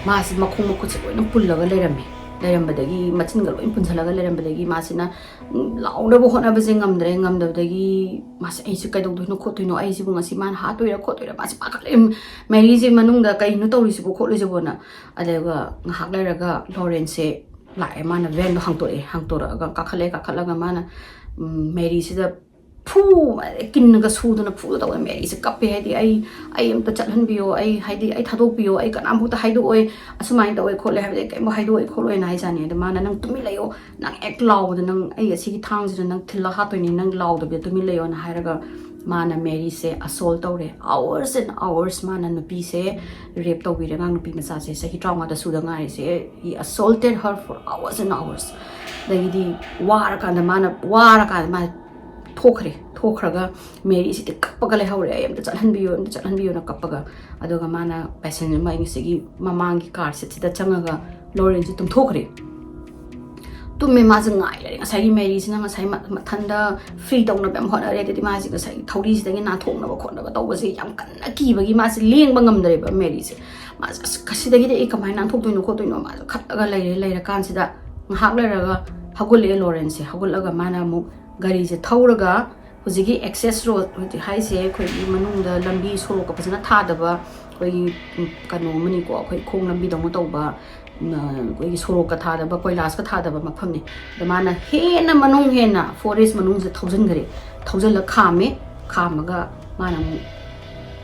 ꯃꯥꯁꯦ ꯃꯈꯣꯡ ꯃꯈꯨꯠꯁꯦ ꯂꯣꯏꯅ ꯄꯨꯜꯂꯒ ꯂꯩꯔꯝꯃꯦ꯫ ꯂꯩꯔꯝꯕꯗꯒꯤ, ꯃꯆꯤꯟꯒ ꯂꯣꯏ ꯄꯨꯟꯁꯤꯜꯂꯒ ꯂꯩꯔꯝꯕꯗꯒꯤ ꯃꯥꯁꯤꯅ ꯂꯥꯎꯅꯕ ꯍꯣꯠꯅꯕꯁꯦ ꯉꯝꯗ꯭ꯔꯦ꯫ ꯉꯝꯗꯕꯗꯒꯤ ꯃꯥꯁꯦ, "ꯑꯩꯁꯦ ꯀꯩꯗꯧꯗꯣꯏꯅꯣ ꯈꯣꯠꯇꯣꯏꯅꯣ, ꯑꯩꯁꯤꯕꯨ ꯉꯁꯤ ꯃꯥꯅ ꯍꯥꯠꯇꯣꯏꯔꯥ ꯈꯣꯠꯇꯣꯏꯔꯥ?" ꯃꯥꯁꯦ ꯄꯥꯈꯠꯂꯦ꯫ ꯃꯦꯔꯤꯁꯦ ꯃꯅꯨꯡꯗ ꯀꯩꯅꯣ ꯇꯧꯔꯤꯁꯤꯕꯣ ꯈꯣꯠꯂꯤꯁꯤꯕꯣꯅ꯫ ꯑꯗꯨꯒ ꯉꯥꯏꯍꯥꯛ ꯂꯩꯔꯒ ꯂꯣꯔꯦꯟꯁꯁꯦ ꯂꯥꯛꯑꯦ꯫ ꯃꯥꯅ ꯚꯦꯟꯗꯣ ꯍꯥꯡꯇꯣꯔꯛꯑꯦ꯫ ꯍꯥꯡꯇꯣꯔꯛꯑꯒ ꯀꯥꯈꯠꯂꯛꯑꯦ꯫ ꯀꯥꯈꯠꯂꯒ ꯃꯥꯅ, ꯎꯝ, ꯃꯦꯔꯤꯁꯤꯗ ꯐꯨ, ꯀꯤꯟꯅꯒ ꯁꯨꯗꯅ ꯐꯨꯗ ꯇꯧꯋꯦ꯫ ꯃꯦꯔꯤꯁꯦ ꯀꯞꯄꯦ꯫ ꯍꯥꯏꯗꯤ, "ꯑꯩ, ꯑꯩ ꯑꯝꯇ ꯆꯠꯍꯟꯕꯤꯌꯣ, ꯑꯩ, ꯍꯥꯏꯗꯤ, ꯑꯩ ꯊꯥꯗꯣꯛꯄꯤꯌꯣ, ꯑꯩ ꯀꯅꯥꯝꯐꯥꯎꯇ ꯍꯥꯏꯗꯣꯛꯑꯣꯏ, ꯑꯁꯨꯃꯥꯏꯅ ꯇꯧꯋꯦ ꯈꯣꯠꯂꯦ ꯍꯥꯏꯕꯗꯤ ꯑꯩ ꯀꯔꯤꯝꯐꯥꯎ ꯍꯥꯏꯗꯣꯛꯑꯣꯏ ꯈꯣꯠꯂꯣꯏꯅ" ꯍꯥꯏꯖꯥꯅꯤ꯫ ꯑꯗ ꯃꯥꯅ, "ꯅꯪ ꯇꯨꯃꯤꯟ ꯂꯩꯌꯣ, ꯅꯪ ꯍꯦꯛ ꯂꯥꯎꯕꯗ ꯅꯪ, ꯑꯩ ꯑꯁꯤꯒꯤ ꯊꯥꯡꯁꯤꯗ ꯅꯪ ꯊꯤꯜꯂ ꯍꯥꯠꯇꯣꯏꯅꯤ, ꯅꯪ ꯂꯥꯎꯗꯕꯤꯗ ꯇꯨꯃꯤꯟ ꯂꯩꯌꯣꯅ" ꯍꯥꯏꯔꯒ ꯃꯥꯅ ꯃꯦꯔꯤꯁꯦ ꯑꯁꯣꯜ ꯇꯧꯔꯦ꯫ ꯑꯥꯋꯔꯁ ꯑꯦꯟ ꯑꯥꯋꯔꯁ ꯃꯥꯅ ꯅꯨꯄꯤꯁꯦ ꯔꯦꯞ ꯇꯧꯕꯤꯔꯦ꯫ ꯑꯉꯥꯡ ꯅꯨꯄꯤ ꯃꯆꯥꯁꯦ, ꯆꯍꯤ ꯇꯔꯥꯃꯉꯥꯗ ꯁꯨꯗ ꯉꯥꯏꯔꯤꯁꯦ, he assaulted her for hours and hours꯫ ꯑꯗꯒꯤꯗꯤ ꯋꯥꯔꯀꯥꯟꯗ ꯃꯥꯅ, ꯋꯥꯔꯀꯥꯟꯗ ꯃꯥꯅ ꯊꯣꯛꯈ꯭ꯔꯦ꯫ ꯊꯣꯛꯈ꯭ꯔꯒ ꯃꯦꯔꯤꯁꯤꯗꯤ ꯀꯞꯄꯒ ꯂꯩꯍꯧꯔꯦ꯫ "ꯑꯩ ꯑꯝꯇ ꯆꯠꯍꯟꯕꯤꯌꯨ, ꯑꯝꯇ ꯆꯠꯍꯟꯕꯤꯌꯨꯅ" ꯀꯞꯄꯒ꯫ ꯑꯗꯨꯒ ꯃꯥꯅ ꯄꯦꯁꯦꯟꯖꯔ ꯃꯣꯏꯒꯤꯁꯤꯒꯤ ꯃꯃꯥꯡꯒꯤ ꯀꯥꯔ ꯁꯤꯠꯁꯤꯗ ꯆꯪꯉꯒ ꯂꯣꯔꯦꯟꯁꯤ ꯇꯨꯝꯊꯣꯛꯈ꯭ꯔꯦ꯫ ꯇꯨꯝꯃꯦ꯫ ꯃꯥꯁꯦ ꯉꯥꯏ ꯂꯩꯔꯦ꯫ ꯉꯁꯥꯏꯒꯤ ꯃꯦꯔꯤꯁꯤꯅ ꯉꯁꯥꯏ ꯃ-, ꯃꯊꯟꯗ ꯐ꯭ꯔꯤ ꯇꯧꯅꯕ ꯌꯥꯝ ꯍꯣꯠꯅꯔꯦ꯫ ꯑꯗꯨꯗꯤ ꯃꯥꯁꯦ ꯉꯁꯥꯏ ꯊꯧꯔꯤꯁꯤꯗꯒꯤ ꯅꯥꯟꯊꯣꯛꯅꯕ ꯈꯣꯠꯅꯕ ꯇꯧꯕꯁꯦ ꯌꯥꯝ ꯀꯟꯅ ꯀꯤꯕꯒꯤ ꯃꯥꯁꯦ ꯂꯦꯡꯕ ꯉꯝꯗ꯭ꯔꯦꯕ ꯃꯦꯔꯤꯁꯦ꯫ ꯃꯥꯁꯦ, "ꯑꯁ, ꯀꯁꯤꯗꯒꯤꯗꯤ ꯑꯩ ꯀꯃꯥꯏꯅ ꯅꯥꯟꯊꯣꯛꯇꯣꯏꯅꯣ ꯈꯣꯠꯇꯣꯏꯅꯣ?" ꯃꯥꯁꯦ ꯈꯠꯂꯒ ꯂꯩꯔꯦ꯫ ꯂꯩꯔꯀꯥꯟꯁꯤꯗ ꯉꯥꯏꯍꯥꯛ ꯂꯩꯔꯒ ꯍꯧꯒꯠꯂꯛꯑꯦ ꯂꯣꯔꯦꯟꯁꯁꯦ꯫ ꯍꯧꯒꯠꯂꯒ ꯃꯥꯅ ꯑꯃꯨꯛ ꯒꯥꯔꯤꯁꯦ ꯊꯧꯔꯒ ꯍꯧꯖꯤꯛꯀꯤ ꯑꯦꯛꯁꯦꯁ ꯔꯣꯗ ꯍꯧꯖꯤꯛ ꯍꯥꯏꯁꯦ ꯑꯩꯈꯣꯏꯒꯤ ꯃꯅꯨꯡꯗ ꯂꯝꯕꯤ ꯁꯣꯔꯣꯛꯀ ꯐꯖꯅ ꯊꯥꯗꯕ, ꯑꯩꯈꯣꯏꯒꯤ, ꯎꯝ, ꯀꯩꯅꯣ ꯑꯃꯅꯤꯀꯣ, ꯑꯩꯈꯣꯏ ꯈꯣꯡ ꯂꯝꯕꯤꯗꯧꯅ ꯇꯧꯕ, ꯎꯝ, ꯑꯩꯈꯣꯏꯒꯤ ꯁꯣꯔꯣꯛꯀ ꯊꯥꯗꯕ, ꯀꯣꯏꯂꯥꯁꯀ ꯊꯥꯗꯕ ꯃꯐꯝꯅꯤ꯫ ꯑꯗ ꯃꯥꯅ ꯍꯦꯟꯅ ꯃꯅꯨꯡ ꯍꯦꯟꯅ ꯐꯣꯔꯦꯁ ꯃꯅꯨꯡꯁꯤꯗ ꯊꯧꯖꯤꯟꯈꯔꯦ꯫ ꯊꯧꯖꯤꯜꯂ ꯈꯥꯝꯃꯦ꯫ ꯈꯥꯝꯃꯒ ꯃꯥꯅ ꯑꯃꯨꯛ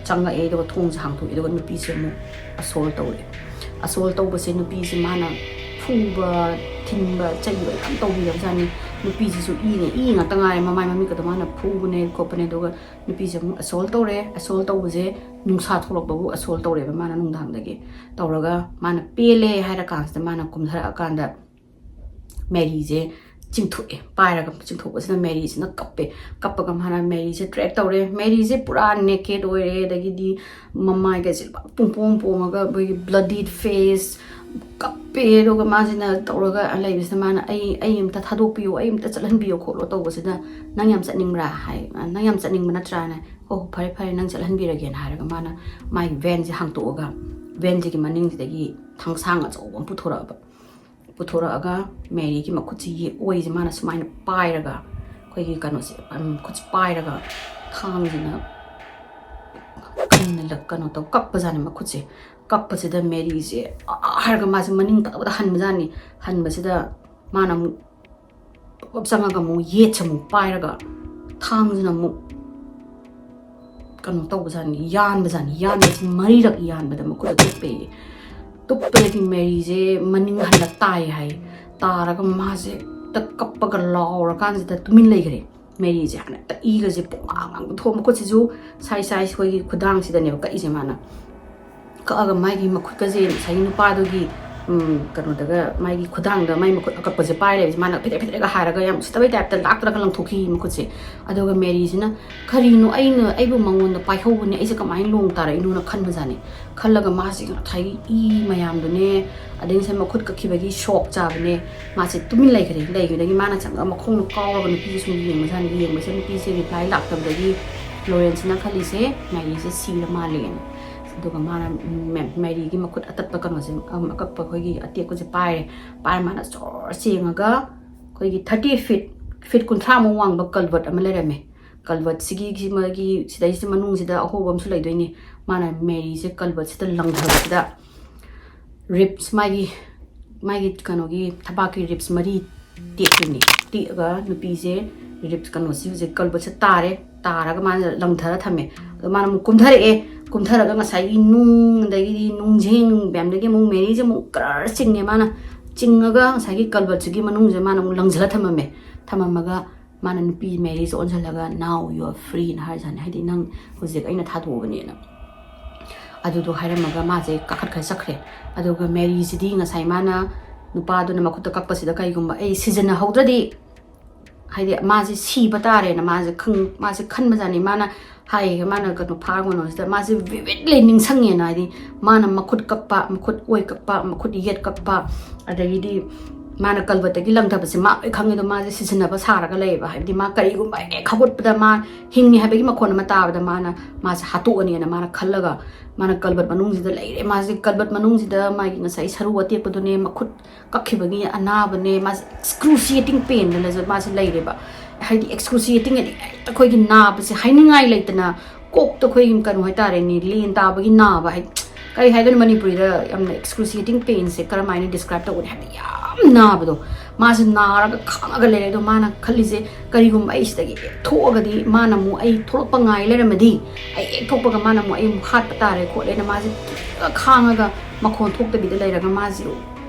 ꯆꯪꯉꯛꯑꯦ, ꯑꯗꯨꯒ ꯊꯣꯡꯁꯦ ꯍꯥꯡꯇꯣꯛꯑꯦ, ꯑꯗꯨꯒ ꯅꯨꯄꯤꯁꯦ ꯑꯃꯨꯛ ꯑꯁꯣꯜ ꯇꯧꯔꯦ꯫ ꯑꯁꯣꯜ ꯇꯧꯕꯁꯦ ꯅꯨꯄꯤꯁꯦ ꯃꯥꯅ ꯐꯨꯕ, ꯊꯤꯟꯕ, ꯆꯩꯕ ꯌꯥꯝ ꯇꯧꯕꯤꯔꯕꯖꯥꯠꯅꯤ꯫ ꯅꯨꯄꯤꯁꯤꯁꯨ ꯏꯅ ꯏ ꯉꯥꯛꯇ ꯉꯥꯏꯔꯦ, ꯃꯃꯥꯏ ꯃꯃꯤꯠꯀꯗꯣ ꯃꯥꯅ ꯐꯨꯕꯅꯦ ꯈꯣꯠꯄꯅꯦ꯫ ꯑꯗꯨꯒ ꯅꯨꯄꯤꯁꯦ ꯑꯃꯨꯛ ꯑꯁꯣꯜ ꯇꯧꯔꯦ꯫ ꯑꯁꯣꯜ ꯇꯧꯕꯁꯦ ꯅꯨꯡꯁꯥ ꯊꯣꯛꯂꯛꯄꯕꯨ ꯑꯁꯣꯜ ꯇꯧꯔꯦꯕ ꯃꯥꯅ ꯅꯨꯡꯗꯥꯡꯗꯒꯤ꯫ ꯇꯧꯔꯒ ꯃꯥꯅ ꯄꯦꯜꯂꯦ ꯍꯥꯏꯔ ꯀꯥꯟꯁꯤꯗ ꯃꯥꯅ ꯀꯨꯝꯊꯔꯛꯑꯀꯥꯟꯗ ꯃꯦꯔꯤꯁꯦ ꯆꯤꯡꯊꯣꯛꯑꯦ꯫ ꯄꯥꯏꯔꯒ ꯆꯤꯡꯊꯣꯛꯄꯁꯤꯗ ꯃꯦꯔꯤꯁꯤꯅ ꯀꯞꯄꯦ꯫ ꯀꯞꯄꯒ ꯃꯥꯅ ꯃꯦꯔꯤꯁꯦ ꯗ꯭ꯔꯦꯛ ꯇꯧꯔꯦ꯫ ꯃꯦꯔꯤꯁꯦ ꯄꯨꯔꯥ ꯅꯦꯀꯦꯠ ꯑꯣꯏꯔꯦ, ꯑꯗꯒꯤꯗꯤ ꯃꯃꯥꯏꯒꯁꯦ ꯄꯨꯡꯄꯣꯝ ꯄꯣꯝꯃꯒ ꯑꯩꯈꯣꯏꯒꯤ ꯕ꯭ꯂꯗꯤꯠ ꯐꯦꯁ, ꯀꯞꯄꯦ꯫ ꯑꯗꯨꯒ ꯃꯥꯁꯤꯅ ꯇꯧꯔꯒ ꯂꯩꯕꯁꯤꯗ ꯃꯥꯅ, "ꯑꯩ, ꯑꯩ ꯑꯝꯇ ꯊꯥꯗꯣꯛꯄꯤꯌꯣ, ꯑꯩ ꯑꯝꯇ ꯆꯠꯍꯟꯕꯤꯌꯣ ꯈꯣꯠꯂꯣ" ꯇꯧꯕꯁꯤꯗ, "ꯅꯪ ꯌꯥꯝ ꯆꯠꯅꯤꯡꯕ꯭ꯔꯥ?" ꯍꯥꯏ꯫ "ꯅꯪ ꯌꯥꯝ ꯆꯠꯅꯤꯡꯕ ꯅꯠꯇ꯭ꯔꯥꯅ?" "ꯑꯣ, ꯐꯔꯦ ꯐꯔꯦ, ꯅꯪ ꯆꯠꯍꯟꯕꯤꯔꯒꯦꯅ" ꯍꯥꯏꯔꯒ ꯃꯥꯅ ꯃꯥꯒꯤ ꯚꯦꯟꯁꯦ ꯍꯥꯡꯇꯣꯛꯑꯒ ꯚꯦꯟꯁꯤꯒꯤ ꯃꯅꯤꯡꯁꯤꯗꯒꯤ ꯊꯥꯡꯁꯥꯡ ꯑꯆꯧꯕ ꯑꯃ ꯄꯨꯊꯣꯔꯛꯑꯕ꯫ ꯄꯨꯊꯣꯔꯛꯑꯒ ꯃꯦꯔꯤꯒꯤ ꯃꯈꯨꯠꯁꯤ ꯌꯦꯛ ꯑꯣꯏꯁꯦ ꯃꯥꯅ ꯁꯨꯃꯥꯏꯅ ꯄꯥꯏꯔꯒ, ꯑꯩꯈꯣꯏꯒꯤ ꯀꯩꯅꯣꯁꯦ, ꯎꯝ, ꯈꯨꯠꯁꯦ ꯄꯥꯏꯔꯒ ꯊꯥꯡꯁꯤꯅ ꯀꯟꯅ ꯂ-, ꯀꯩꯅꯣ ꯇꯧ, ꯀꯛꯄꯖꯥꯠꯅꯤ ꯃꯈꯨꯠꯁꯦ꯫ ꯀꯛꯄꯁꯤꯗ ꯃꯦꯔꯤꯁꯦ "ꯑꯥ" ꯍꯥꯏꯔꯒ ꯃꯥꯁꯦ ꯃꯅꯤꯡ ꯇꯥꯕꯗ ꯍꯟꯕꯖꯥꯠꯅꯤ꯫ ꯍꯟꯕꯁꯤꯗ ꯃꯥꯅ ꯑꯃꯨꯛ ꯄꯞ ꯆꯪꯉꯒ ꯑꯃꯨꯛ ꯌꯦꯠꯁꯦ ꯑꯃꯨꯛ ꯄꯥꯏꯔꯒ ꯊꯥꯡꯁꯤꯅ ꯑꯃꯨꯛ ꯀꯩꯅꯣ ꯇꯧꯕꯖꯥꯠꯅꯤ, ꯌꯥꯟꯕꯖꯥꯠꯅꯤ꯫ ꯌꯥꯟꯕꯁꯤ ꯃꯔꯤꯔꯛ ꯌꯥꯟꯕꯗ ꯃꯈꯨꯠꯇ ꯇꯨꯞꯄꯦꯌꯦ꯫ ꯇꯨꯞꯄꯗꯒꯤ ꯃꯦꯔꯤꯁꯦ ꯃꯅꯤꯡ ꯍꯜꯂ ꯇꯥꯏ ꯍꯥꯏ꯫ ꯇꯥꯔꯒ ꯃꯥꯁꯦ ꯍꯦꯛꯇ ꯀꯞꯄꯒ ꯂꯥꯎꯔꯀꯥꯟꯁꯤꯗ ꯇꯨꯃꯤꯟ ꯂꯩꯈ꯭ꯔꯦ꯫ ꯃꯦꯔꯤꯁꯦ ꯍꯥꯟꯅ ꯍꯦꯛꯇ ꯏꯒꯁꯦ ꯄꯨꯡꯉꯥꯡ ꯉꯥꯡ ꯊꯣꯛꯑ, ꯃꯈꯨꯠꯁꯤꯁꯨ ꯁꯥꯏ ꯁꯥꯏꯁ ꯑꯩꯈꯣꯏꯒꯤ ꯈꯨꯗꯥꯡꯁꯤꯗꯅꯦꯕ ꯀꯛꯏꯁꯦ ꯃꯥꯅ꯫ ꯀꯛꯑꯒ ꯃꯥꯒꯤ ꯃꯈꯨꯠꯀꯁꯦ ꯉꯁꯥꯏꯒꯤ ꯅꯨꯄꯥꯗꯨꯒꯤ, ꯎꯝ, ꯀꯩꯅꯣꯗꯒ ꯃꯥꯒꯤ ꯈꯨꯗꯥꯡꯗ ꯃꯥꯒꯤ ꯃꯈꯨꯠ ꯑꯀꯛꯄꯁꯦ ꯄꯥꯏ ꯂꯩꯕꯁꯦ ꯃꯥꯅ ꯐꯦꯗꯦꯛ ꯐꯦꯗꯦꯛꯒ ꯍꯥꯏꯔꯒ ꯌꯥꯝ ꯎꯁꯤꯠꯇꯕꯩ ꯇꯥꯏꯞꯇ ꯂꯥꯛꯇ꯭ꯔꯒ ꯂꯪꯊꯣꯛꯈꯤ ꯃꯈꯨꯠꯁꯦ꯫ ꯑꯗꯨꯒ ꯃꯦꯔꯤꯁꯤꯅ, "ꯀꯔꯤꯅꯣ, ꯑꯩꯅ, ꯑꯩꯕꯨ ꯃꯉꯣꯟꯗ ꯄꯥꯏꯍꯧꯕꯅꯦ, ꯑꯩꯁꯦ ꯀꯃꯥꯏꯅ ꯂꯣꯡ ꯇꯥꯔꯛꯏꯅꯣꯅ" ꯈꯟꯕꯖꯥꯠꯅꯤ꯫ ꯈꯜꯂꯒ ꯃꯥꯁꯦ ꯉꯁꯥꯏꯒꯤ ꯏ ꯃꯌꯥꯝꯗꯨꯅꯦ, ꯑꯗꯩ ꯉꯁꯥꯏ ꯃꯈꯨꯠ ꯀꯛꯈꯤꯕꯒꯤ ꯁꯣꯛ ꯆꯥꯕꯅꯦ, ꯃꯥꯁꯦ ꯇꯨꯃꯤꯟ ꯂꯩꯈ꯭ꯔꯦ꯫ ꯂꯩꯈꯤꯕꯗꯒꯤ ꯃꯥꯅ ꯆꯪꯉꯒ ꯃꯈꯣꯡꯅ ꯀꯥꯎꯔꯒ ꯅꯨꯄꯤꯁꯦ ꯁꯨꯝ ꯌꯦꯡꯕꯖꯥꯠꯅꯤ꯫ ꯌꯦꯡꯕꯁꯤꯗ ꯅꯨꯄꯤꯁꯦ ꯔꯤꯄ꯭ꯂꯥꯏ ꯂꯥꯛꯇꯕꯗꯒꯤ ꯂꯣꯔꯦꯟꯁꯤꯅ ꯈꯜꯂꯤꯁꯦ ꯃꯦꯔꯤꯁꯦ ꯁꯤꯔ ꯃꯥꯜꯂꯦꯅ꯫ ꯑꯗꯨꯒ ꯃꯥꯅ ꯃꯦ-, ꯃꯦꯔꯤꯒꯤ ꯃꯈꯨꯠ ꯑꯇꯠꯄ ꯀꯩꯅꯣꯁꯦ, ꯑꯝ, ꯑꯀꯛꯄ ꯑꯩꯈꯣꯏꯒꯤ ꯑꯇꯦꯛꯄꯁꯦ ꯄꯥꯏꯔꯦ꯫ ꯄꯥꯏꯔ ꯃꯥꯅ ꯖꯣꯔ ꯆꯦꯡꯉꯒ ꯑꯩꯈꯣꯏꯒꯤ ꯊꯥꯔꯇꯤ ꯐꯤꯠ, ꯐꯤꯠ ꯀꯨꯟꯊ꯭ꯔꯥꯃꯨꯛ ꯋꯥꯡꯕ ꯀꯜꯕꯔꯠ ꯑꯃ ꯂꯩꯔꯝꯃꯦ꯫ ꯀꯜꯕꯔꯠꯁꯤꯒꯤ ꯁꯤꯃꯒꯤ ꯁꯤꯗꯩꯁꯤꯗ ꯃꯅꯨꯡꯁꯤꯗ ꯑꯍꯣꯕ ꯑꯃꯁꯨ ꯂꯩꯗꯣꯏꯅꯤ꯫ ꯃꯥꯅ ꯃꯦꯔꯤꯁꯦ ꯀꯜꯕꯔꯠꯁꯤꯗ ꯂꯪꯊꯕꯁꯤꯗ ꯔꯤꯞꯁ, ꯃꯥꯒꯤ, ꯃꯥꯒꯤ ꯀꯩꯅꯣꯒꯤ ꯊꯕꯥꯛꯀꯤ ꯔꯤꯞꯁ ꯃꯔꯤ ꯇꯦꯛꯇꯣꯏꯅꯤ꯫ ꯇꯦꯛꯑꯒ ꯅꯨꯄꯤꯁꯦ ꯔꯤꯞ ꯀꯩꯅꯣꯁꯤ ꯍꯧꯖꯤꯛ ꯀꯜꯕꯠꯁꯦ ꯇꯥꯔꯦ꯫ ꯇꯥꯔꯒ ꯃꯥꯅ ꯂꯪꯊꯔ ꯊꯝꯃꯦ꯫ ꯑꯗꯣ ꯃꯥꯅ ꯑꯃꯨꯛ ꯀꯨꯝꯊꯔꯛꯑꯦ꯫ ꯀꯨꯝꯊꯔꯒ ꯉꯁꯥꯏꯒꯤ ꯅꯨꯡ, ꯑꯗꯒꯤꯗꯤ ꯅꯨꯡꯖꯦꯡ ꯃꯌꯥꯝꯗꯒꯤ ꯑꯃꯨꯛ ꯃꯦꯔꯤꯁꯦ ꯑꯃꯨꯛ ꯀꯔꯔ ꯆꯤꯡꯉꯦ꯫ ꯃꯥꯅ ꯆꯤꯡꯉꯒ ꯉꯁꯥꯏꯒꯤ ꯀꯜꯕꯠꯁꯤꯒꯤ ꯃꯅꯨꯡꯁꯦ ꯃꯥꯅ ꯑꯃꯨꯛ ꯂꯪꯁꯤꯜꯂ ꯊꯝꯃꯝꯃꯦ꯫ ꯊꯝꯃꯝꯃꯒ ꯃꯥꯅ ꯅꯨꯄꯤ ꯃꯦꯔꯤꯁꯦ ꯑꯣꯟꯁꯤꯜꯂꯒ, "Now you are free"ꯅ ꯍꯥꯏꯔꯖꯥꯠꯅꯦ꯫ ꯍꯥꯏꯗꯤ, "ꯅꯪ ꯍꯧꯖꯤꯛ ꯑꯩꯅ ꯊꯥꯗꯣꯛꯑꯕꯅꯦꯅ"꯫ ꯑꯗꯨꯗꯣ ꯍꯥꯏꯔꯝꯃꯒ ꯃꯥꯁꯦ ꯀꯥꯈꯠꯈ꯭ꯔ ꯆꯠꯈ꯭ꯔꯦ꯫ ꯑꯗꯨꯒ ꯃꯦꯔꯤꯁꯤꯗꯤ ꯉꯁꯥꯏ ꯃꯥꯅ ꯅꯨꯄꯥꯗꯨꯅ ꯃꯈꯨꯠꯇ ꯀꯛꯄꯁꯤꯗ ꯀꯩꯒꯨꯝꯕ ꯑꯩ ꯁꯤꯖꯤꯟꯅꯍꯧꯗ꯭ꯔꯗꯤ, ꯍꯥꯏꯗꯤ, ꯃꯥꯁꯦ ꯁꯤꯕ ꯇꯥꯔꯦꯅ ꯃꯥꯁꯦ ꯈꯪ-, ꯃꯥꯁꯦ ꯈꯟꯕꯖꯥꯠꯅꯤ꯫ ꯃꯥꯅ ꯍꯥꯏꯌꯦ, ꯃꯥꯅ ꯀꯩꯅꯣ ꯐꯥꯔꯒꯅꯣꯁꯤꯗ ꯃꯥꯁꯦ vividly ꯅꯤꯡꯁꯤꯡꯉꯦꯅ, ꯍꯥꯏꯗꯤ, ꯃꯥꯅ ꯃꯈꯨꯠ ꯀꯛꯄ, ꯃꯈꯨꯠ ꯑꯣꯏ ꯀꯛꯄ, ꯃꯈꯨꯠ ꯌꯦꯠ ꯀꯛꯄ, ꯑꯗꯒꯤꯗꯤ ꯃꯥꯅ ꯀꯜꯕꯠꯇꯒꯤ ꯂꯪꯊꯕꯁꯦ ꯃꯥ ꯂꯣꯏ ꯈꯪꯉꯦ꯫ ꯑꯗꯣ ꯃꯥꯁꯦ ꯁꯤꯖꯤꯟꯅꯕ ꯁꯥꯔꯒ ꯂꯩꯌꯦꯕ꯫ ꯍꯥꯏꯕꯗꯤ, ꯃꯥ ꯀꯔꯤꯒꯨꯝꯕ ꯍꯦꯛ ꯍꯧꯒꯠꯄꯗ ꯃꯥ ꯍꯤꯡꯉꯤ ꯍꯥꯏꯕꯒꯤ ꯃꯈꯣꯟ ꯑꯃ ꯇꯥꯕꯗ ꯃꯥꯅ ꯃꯥꯁꯦ ꯍꯥꯠꯇꯣꯛꯑꯅꯤꯅ ꯃꯥꯅ ꯈꯜꯂꯒ, ꯃꯥꯅ ꯀꯜꯕꯠ ꯃꯅꯨꯡꯁꯤꯗ ꯂꯩꯔꯦ꯫ ꯃꯥꯁꯦ ꯀꯜꯕꯠ ꯃꯅꯨꯡꯁꯤꯗ ꯃꯥꯒꯤ ꯉꯁꯥꯏ ꯁꯔꯨ ꯑꯇꯦꯛꯄꯗꯨꯅꯦ, ꯃꯈꯨꯠ ꯀꯛꯈꯤꯕꯒꯤ ꯑꯅꯥꯕꯅꯦ, ꯃꯥꯁꯦ excruciating painꯗꯅꯁꯨ ꯃꯥꯁꯦ ꯂꯩꯔꯦꯕ꯫ ꯍꯥꯏꯗꯤ, excruciating ꯍꯥꯏꯗꯤ ꯍꯦꯛꯇ ꯑꯩꯈꯣꯏꯒꯤ ꯅꯥꯕꯁꯦ ꯍꯥꯏꯅꯤꯡꯉꯥꯏ ꯂꯩꯇꯅ, ꯀꯣꯛꯇ ꯑꯩꯈꯣꯏꯒꯤ ꯀꯩꯅꯣ ꯍꯥꯏꯇꯥꯔꯦꯅꯦ, ꯂꯦꯟ ꯇꯥꯕꯒꯤ ꯅꯥꯕ ꯍꯥꯏ-, ꯀꯔꯤ ꯍꯥꯏꯗꯣꯏꯅꯣ ꯃꯅꯤꯄꯨꯔꯤꯗ? ꯌꯥꯝꯅ excruciating painꯁꯦ ꯀꯔꯝꯍꯥꯏꯅ describe ꯇꯧꯒꯅꯤ? ꯍꯥꯏꯕꯗꯤ, ꯌꯥꯝ ꯅꯥꯕꯗꯣ, ꯃꯥꯁꯦ ꯅꯥꯔꯒ ꯈꯥꯡꯉꯒ ꯂꯩꯔꯦ꯫ ꯑꯗꯣ ꯃꯥꯅ ꯈꯜꯂꯤꯁꯦ, "ꯀꯔꯤꯒꯨꯝꯕ ꯑꯩ ꯁꯤꯗꯒꯤ ꯍꯦꯛ ꯊꯣꯛꯑꯒꯗꯤ, ꯃꯥꯅ ꯑꯃꯨꯛ ꯑꯩ ꯊꯣꯛꯂꯛꯄ ꯉꯥꯏ ꯂꯩꯔꯝꯃꯗꯤ, ꯑꯩ ꯍꯦꯛ ꯊꯣꯛꯄꯒ ꯃꯥꯅ ꯑꯃꯨꯛ ꯑꯩ ꯑꯃꯨꯛ ꯍꯥꯠꯄ ꯇꯥꯔꯦ" ꯈꯣꯠꯂꯦꯅ ꯃꯥꯁꯦ ꯀꯤꯔꯒ ꯈꯥꯡꯉꯒ ꯃꯈꯣꯟ ꯊꯣꯛꯇꯕꯤꯗ ꯂꯩꯔꯒ, ꯃꯥꯁꯦ